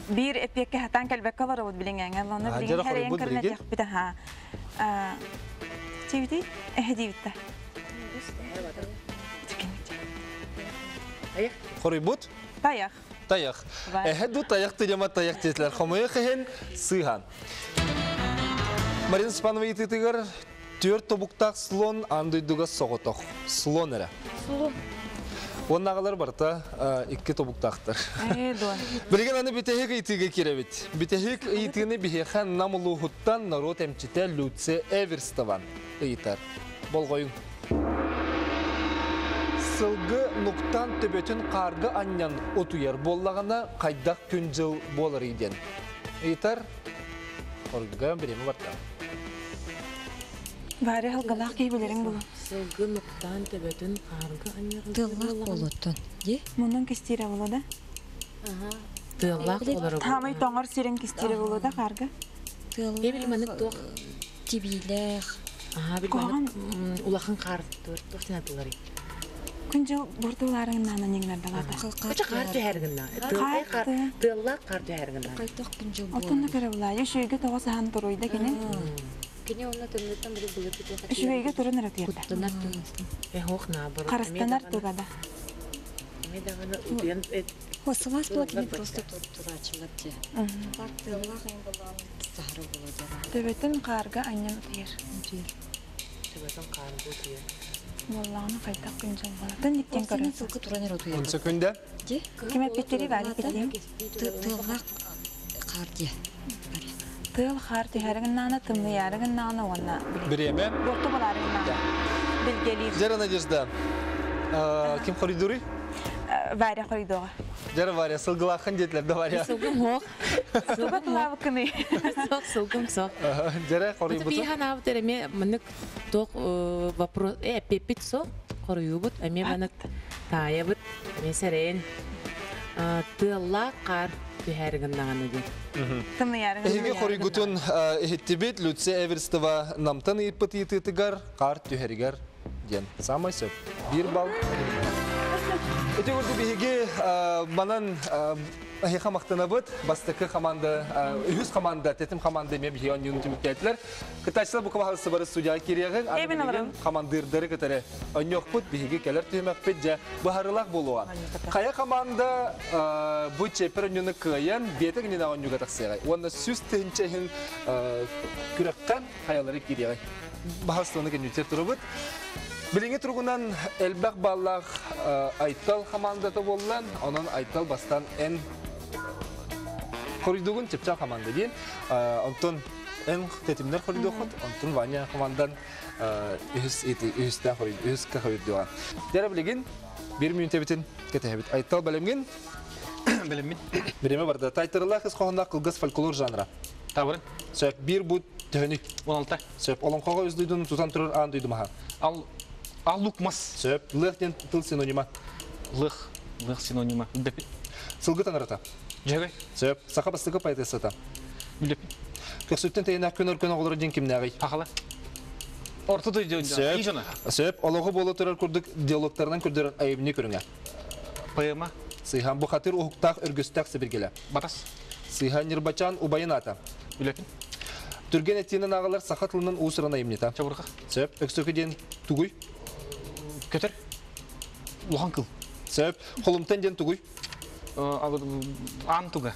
Speaker 10: биир эпиэкке хатан кэлбэккэ олоробут билиҥ эҥэл. Оны
Speaker 1: А,
Speaker 10: билигин
Speaker 1: дьэрэ
Speaker 10: хэрэйэн
Speaker 1: хоруйбут
Speaker 10: көрүнэ
Speaker 1: билигин.
Speaker 10: тиэхпит аха. Тибити эһэ диибитта.
Speaker 1: Хоруйбут?
Speaker 10: Таяқ.
Speaker 1: Таяқ. Эһэ ду таяқ тыжама таяқ тетилер. Хомойы хehen сыхан. Марина Степанова ититигер төрт тобуктаах слон андыйдуга соғотох. Слон эрэ.
Speaker 13: Слон.
Speaker 1: Оннағалар барта икки тобуктаахтар.
Speaker 10: Э, дуа.
Speaker 1: Билген аны битехик ыйтыга киребит. Битехик ыйтыгыны бихехан намулуһуттан народ эмчите Люция Эверстован ыйтар. Болғойун. Сылгы нуктан төбөтүн қарғы аннян отуяр боллағына қайдақ күн жыл болар иден. Ыйтар, хоргыга биреме барта.
Speaker 10: Бары халгалаах кей билериң булу.
Speaker 11: Сылгы нуктан төбөтүн каргы анньыр.
Speaker 13: Тыллах болоттон. Е?
Speaker 10: Мунун кистире болу да.
Speaker 11: Тыллах болор.
Speaker 10: Тамай тоңор сирен кистире болу да каргы.
Speaker 11: Эбил манык туох.
Speaker 13: Тибилэх.
Speaker 11: Аха, бил манык улахан кар туох тен атылары.
Speaker 10: Күн жыл бурдуларыңнан неңнер далата.
Speaker 11: Кыча кар түһәргенна.
Speaker 10: Кар.
Speaker 11: Тыллах кар түһәргенна.
Speaker 13: Кайтак күн жыл
Speaker 10: Отонна көрө була. Үшүйгө тоҕо сахан туруйда кини.
Speaker 13: Кини онна төннөттөн били булып бит.
Speaker 10: Үшүйгө турун эрэ туярда.
Speaker 13: Куттанар төннөттөн.
Speaker 11: Э хох на бар.
Speaker 10: Карастанар тугада.
Speaker 11: Эме даганы утуян
Speaker 13: Сылас була кини просто турачылар те. Бар тыллах эң болан сахара болот.
Speaker 10: Төбөтүн карга аннан утуяр.
Speaker 11: Төбөтүн каргы утуяр.
Speaker 10: Боллааны кайтак күн жыл бола. Тын диктен көрө.
Speaker 13: Сылкы туран эрэ утуяр.
Speaker 1: 10 секунда.
Speaker 10: Ким эппеттери бары петтиң.
Speaker 13: Тыллах кар де.
Speaker 10: Тыл хар түһәригиннаана тымныярыгыннаана уонна
Speaker 1: Биреме.
Speaker 10: Борту боларыгыннаана. Билгелир.
Speaker 1: Жара Надежда. Ким коридоры?
Speaker 10: Варя хоридога.
Speaker 1: Жара Варя, сылгылахан детлер да Варя.
Speaker 11: Сылгым хох.
Speaker 10: Туга тылабыкыны.
Speaker 11: Сок сылгым сок.
Speaker 1: Жара хоруйбут.
Speaker 11: Би ханаабыт эме манык туох вопрос э пепит со хоруйбут эме манык таябыт эме сэрэн тыалла кар түһәргеннаганы ди.
Speaker 10: Тымныярыгыннаана.
Speaker 1: Эһиги хоруйгутун эхиттибит Люция Эверстова намтан ыйыппыт ыйытыытыгар қар түһэригэр диэн. Самай сөп. Бир балл. Эти көрді биһиги манан ахиха мақтанабыт, бастакы команда, үһүс команда, тетим команда эме биһиги онньуну түмүктээтлер. Кытайсылар бу кабахасы бары студияга кириэҕиҥ, аны
Speaker 10: Эбин
Speaker 1: билигин
Speaker 10: аларым.
Speaker 1: командирдары кытары онньуохпут биһиги кэлэр түһүмэхпит дьэ быһарылаах буолуоҕа. Хайа команда бу чепер онньуну кыайан биэтэ гинина онньуга тахсыаҕай. Уонна сүс тыһынча иһин күрэххэ хайалары кириэҕэй. Баһастыны кеннүтер турубут. Билиңи тургунан элбэх баллах Айтал командаты боллан, онон Айтал бастан эн хоридугун чепча команда дейін. Онтон эн тетимнер хоридухут, онтон Ваня командан үһүс үһүстә хорид, үһүскә хоридуга. Дәрә билигин бир минут битин кетебит. Айтал белемгин
Speaker 6: Белеммин.
Speaker 1: Биреме барда. Тайтырыла кыз кохонда кылгас фольклор жанра.
Speaker 6: Табырын.
Speaker 1: Сөп бир бут төһөнү.
Speaker 6: 16.
Speaker 1: Сөп олонкого өз дуйдун тутан турар ан дуйдумаха.
Speaker 6: Ал Аллукмас.
Speaker 1: Сөп лых ден тыл синонима.
Speaker 6: Лых, лых синонима. Билеппин.
Speaker 1: Сылгы танарата.
Speaker 6: Жөгөй.
Speaker 1: Сөп саха бастыгы поэтессата.
Speaker 6: Билеппин.
Speaker 1: Көксүттен тейнә көнөр көн оҕолоро ден кимнәгый.
Speaker 6: Хахала. Орто дойду.
Speaker 1: Сөп. Сөп олоҕу боло турар курдук диалогтарынан көрдөр айыбны көрүңэ.
Speaker 6: Поэма.
Speaker 1: Сыйхан бу хатыр уһуктаах өргөстәк сибиргеле.
Speaker 6: Батас.
Speaker 1: Сыйхан Нирбачан убайын ата.
Speaker 6: Билеппин.
Speaker 1: Түрген этинен ағалар саха тылынан уусуран айымнита.
Speaker 6: Чабырга.
Speaker 1: Сөп өксөкү ден тугуй.
Speaker 6: Көтер. Улахан кыл.
Speaker 1: Сөп холумтан ден тугуй.
Speaker 6: Ан туга.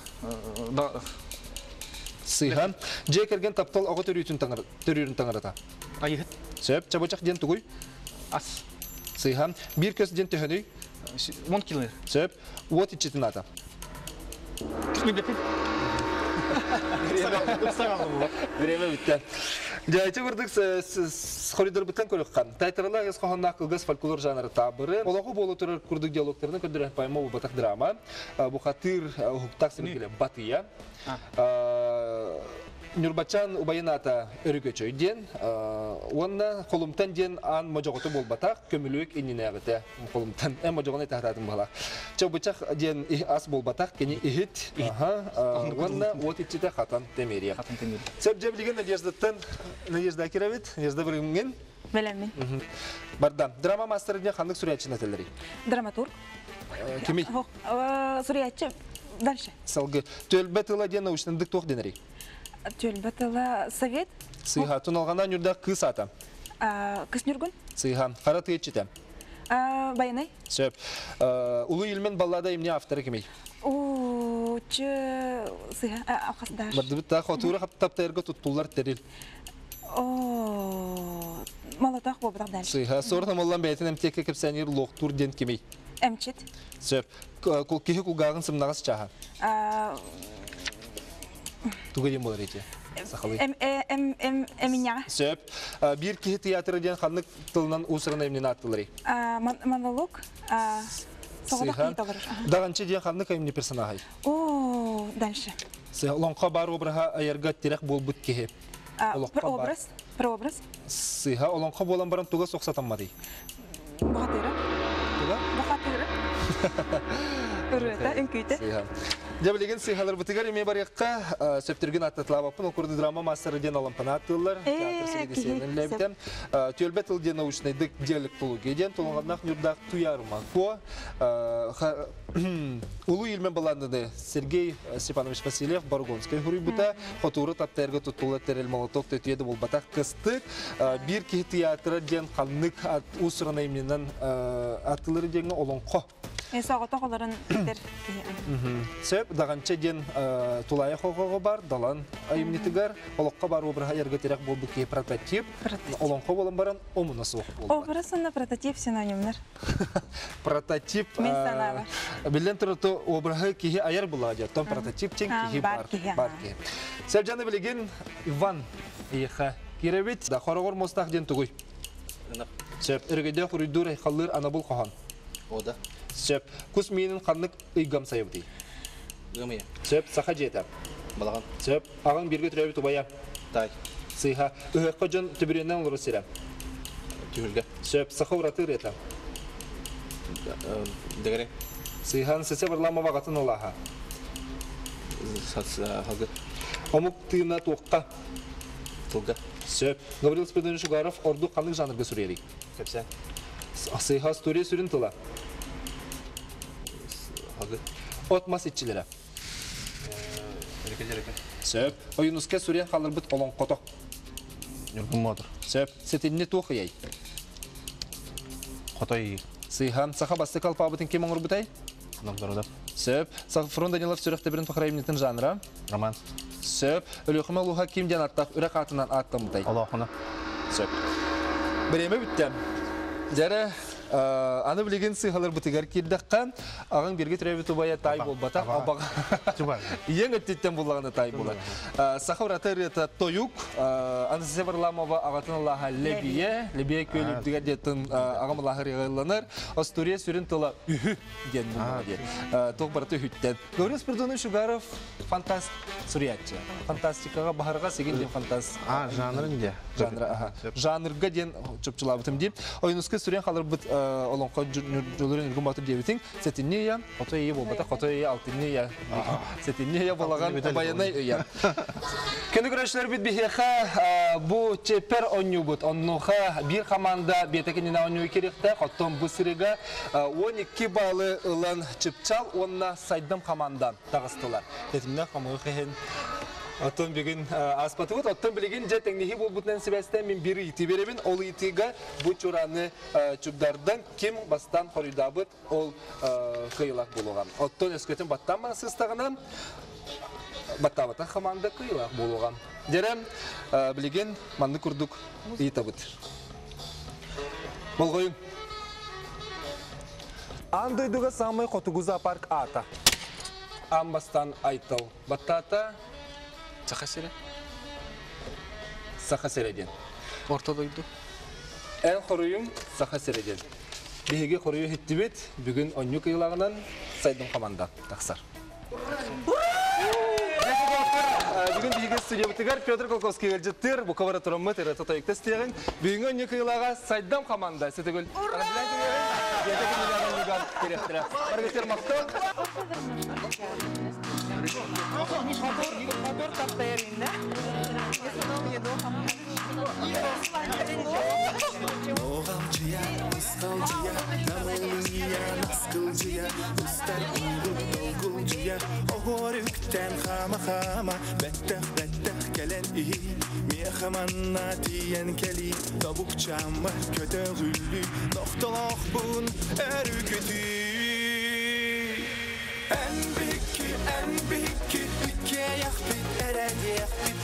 Speaker 1: Сыйхан же керген таптал ого төрүүтүн таңыр төрүүрүн таңырата.
Speaker 6: Айыгыт.
Speaker 1: Сөп чабычак ден тугуй.
Speaker 6: Ас.
Speaker 1: Сыйхан бир көз ден төһөнүй.
Speaker 6: 10 километр.
Speaker 1: Сөп. Уот иччитин ата. Время бүттэ. Дьайчы курдук коридорбыттан көрүөххэ. Тайтаралаах ис хоһоонноох кылгас фольклор жанры таабыры. Олоҕу буола турар курдук диалогтарынан көрдөрөн поэма буолбатах драма. Бухатыр уһуктаах сибикилэ Батыя. Ньурбачаан убайын аата Өрүкөчөй диэн уонна Холумтан диэн аан модьоҕото буолбатах, көмүлүөк иннинээҕитэ Холумтан эн модьоҕону этэ баһалаах. Чабычах диэн ас буолбатах, кини иһит, уонна уот иччитэ Хатан Темирия. Сөп дьэ билигин Надеждаттан Надежда кирэбит, Надежда Бырынгин.
Speaker 10: Бэлэммин.
Speaker 1: Барда. Драма мастера диэн ханнык суруйааччыны этэллэрий?
Speaker 10: Драматург.
Speaker 1: Кимий?
Speaker 10: Суруйааччы дальше.
Speaker 1: Салгы. Түөлбэ тыла диэн научнайдык туох дэнэрий?
Speaker 10: Түөлбэ тыла совет.
Speaker 1: Сыыһа. Туналҕана ньурдаах кыыс аата.
Speaker 10: Кыс Ньургун.
Speaker 1: Сыыһа. Хара тыа иччитэ.
Speaker 10: Байанай.
Speaker 1: Сөп. Улуу Ильмен баллада имне авторы кимий?
Speaker 10: Чы сыһа алхасдаш.
Speaker 1: Бардыбыт та хотуура таптайырга туттуллар тэрил.
Speaker 10: О, молотох буолбатах дальше.
Speaker 1: Сыыһа. Суорун омоллон бэйэтин эмтиэккэ кэпсээнигэр луохтуур диэн кимий?
Speaker 10: Эмчит.
Speaker 1: Сөп. Киһи кулгааҕын сымнаҕас чааһа. Туга диэн буолар ити? Сахалыы.
Speaker 10: Эминьэҕэ.
Speaker 1: Сөп. Биир киһи тыйаатыра диэн ханнык тылынан уус-уран айымньыны ааттыыларый?
Speaker 10: Монолог. Соҕотох киһи толорор.
Speaker 1: Даҕанчы диэн ханнык айымньы персонаһай?
Speaker 10: О, дальше.
Speaker 1: Олоҥхо баар обраһа айарга тирэх буолбут киһи.
Speaker 10: Прообраз. Прообраз.
Speaker 1: Сыыһа олоҥхо буолан баран туга суох сатамматый?
Speaker 10: Бухатыыра.
Speaker 1: Туга?
Speaker 10: Бухатыыра. Ырыата, үҥкүүтэ.
Speaker 1: Сыыһа. Дьэ билигин сыыһаларбытыгар эмиэ барыахха сөптөргүн аттатылаабаппын. Ол курдук драма мастера диэн алампаны ааттыыллар. Театр сирэдисиэнин үлэлээбитэ. Түөлбэ тыл диэн научнайдык диалектология диэн тулуҥаннаах ньурдаах Туйаарыма Куо Улуу Ильмен балаанданы Сергей Степанович Васильев Боргонскай хуруйбута, хотууру таптайарга туттулар тэрил молоток төтүйэ да буолбатах кыстык. Биир киһи тыйаатыра диэн ханнык уус-уран айымньынан аттылары диэҥҥэ олоҥхо.
Speaker 10: Соҕотох олорон этэр киһи.
Speaker 1: Сөп, Даҕанча диэн тулаайах хоҕоҕо бар, Далан айымньытыгар олоххо бар обраһа ярга тирэх буолбут киһи прототип. Олоҥхо буолан баран омуна суох буолбат.
Speaker 10: Образ уонна прототип синонимнар.
Speaker 1: Прототип.
Speaker 10: Мин санаабар.
Speaker 1: Биллэн турар, обраһы киһи айар булаа диэттэн прототип диэн киһи бар. Бар киһи. Сэржаны билигин Иван эйиэхэ киирэбит. Да хороҕор муостаах диэн тугуй? Сөп. Өрөгөйдөөх уруйдуур айхаллыыр анабыл хоһоон.
Speaker 2: Ода.
Speaker 1: Сөп. Кус миинин ханнык ыйгам сайыбытый?
Speaker 2: Ыам ыйа.
Speaker 1: Сөп. Саха дьиэтэ.
Speaker 2: Балаҕан.
Speaker 1: Сөп. Аҕаҥ бииргэ төрөөбүт убайа.
Speaker 2: Таай.
Speaker 1: Сыыһа. Ыһыахха дьон төбүрүөннэн олорор сирэ.
Speaker 2: Түһүлгэ.
Speaker 1: Сөп. Саха ураты ырыата.
Speaker 2: Дэгэрэ.
Speaker 1: Сыыһан Сесе Варламова аҕатын алааһа.
Speaker 2: Халгы.
Speaker 1: Омук тыына туохха?
Speaker 2: Тылга.
Speaker 1: Сөп. Гаврил Спиридонович Угаров ордук ханнык жанрга суруйарый?
Speaker 2: Кэпсээн.
Speaker 1: Сыыһа история сүрүн тыла.
Speaker 2: Халгы.
Speaker 1: От-мас иччилэрэ. Сөп. Ойуунускай суруйан хаалларбыт олоҥхото.
Speaker 2: Ньургун Боотур.
Speaker 1: Сөп. Сэтинни туох ыйай?
Speaker 2: Хотой
Speaker 1: Сыыһа. Саха бастакы алпаабытын ким оҥорбутай?
Speaker 2: Новгородов.
Speaker 1: Сөп. Сафрон Данилов сүрэхтэбирин тухары жанра?
Speaker 2: Роман.
Speaker 1: Сөп. Өлүөхүмэ улууһа ким диэн аттаах үрэх аатынан ааттаммытай?
Speaker 2: Олоохуна.
Speaker 1: Сөп. Бириэмэ бүттэ. Дьэрэ, аны билигин сыыһаларбытыгар киирдэххэ, аҕаҥ бииргэ төрөөбүт убайа таай буолбатах, абаҕа. Ийэҥ өттүттэн буллаҕына таай буолар. Саха ураты ырыата тойук, Анастасия Варламова аҕатын алааһа Лэбийэ, Лэбийэ күөл үрдүгэр диэтин аҕам алааһа ырыаланар. Остуоруйа сүрүн тыла үһү диэн буллаҕа диэн. Туох барыта үһүттэн. Гаврил Спиридонович Угаров фантаст суруйааччы. Фантастикаҕа баһарга сигин диэн фантаст.
Speaker 2: А, жанрын де.
Speaker 1: Жанра, аха. Жанрга диэн чопчулаабытым дип. Ойунуска сүрэн халырбыт олоҥхо дьулурун Үргүн Боотур диэбитиҥ. Сэтинньи ыйа, хотой ыйа буолбата, хотой ыйа, алтынньы ыйа. Сэтинньи ыйа буолаҕан байанай ыйа. Күнү көрөөччүлэрбит биһиэхэ бу чеппер оонньуубут. Оннуха биир команда биэтэкининэ оонньуу кириэхтээх. Оттон бу сырыга 12 баалы ылан Чыпчал уонна Сайдам команда таҕыстылар. Тэтимнээх хомойуох иһин Оттон бүгүн ааспатыбыт. Оттон билигин дьэ тэҥнэһии буолбутунан сибээстээн мин биир ыйытыы биэрэбин. Ол ыйытыыга бу чураны чугдардан ким бастаан хоруйдаабыт ол кыайыылаах буолуоҕа. Оттон өскөтүн баттаан баран сыстаҕына баттаабатах команда кыайыылаах буолуоҕа. Дьэрэ билигин маннык курдук ыйытабыт. Болҕойуҥ. Аан дойдуга саамай хотугу зоопарк аата. Аан бастаан Айтал баттаата.
Speaker 6: Саха сирэ.
Speaker 1: Саха сирэ диэн.
Speaker 6: Орто дойду.
Speaker 1: Эн хоруйуҥ Саха сирэ диэн. Биһиги хоруйу иһиттибит. Бүгүн онньу кыйылааҕынан Сайдым команда тахсар. Бүгүн биһиги студиябытыгар Петр Колковский ыалдьыттыыр, бука бара тураммыт ырыата тойукта истиэҕиҥ. Бүгүҥҥү онньу кыйылааҕа Сайдам команда. Сэтигүл. Баргытыр махтал.
Speaker 3: Хотур таптайар инна.
Speaker 15: Оғалчыя, мысқалчыя, намылыя, наскылчыя, Устар унгул долгулчыя, Оғор үктен хама-хама, Бәттәх-бәттәх кәлен ихи, Мехаманна тиен кәли, Табукчаммар көтөгүллү, Тохтолох бун өрүкүтү. Эн бикки, эн бикки, Үкке яхпит, эредиэхпит,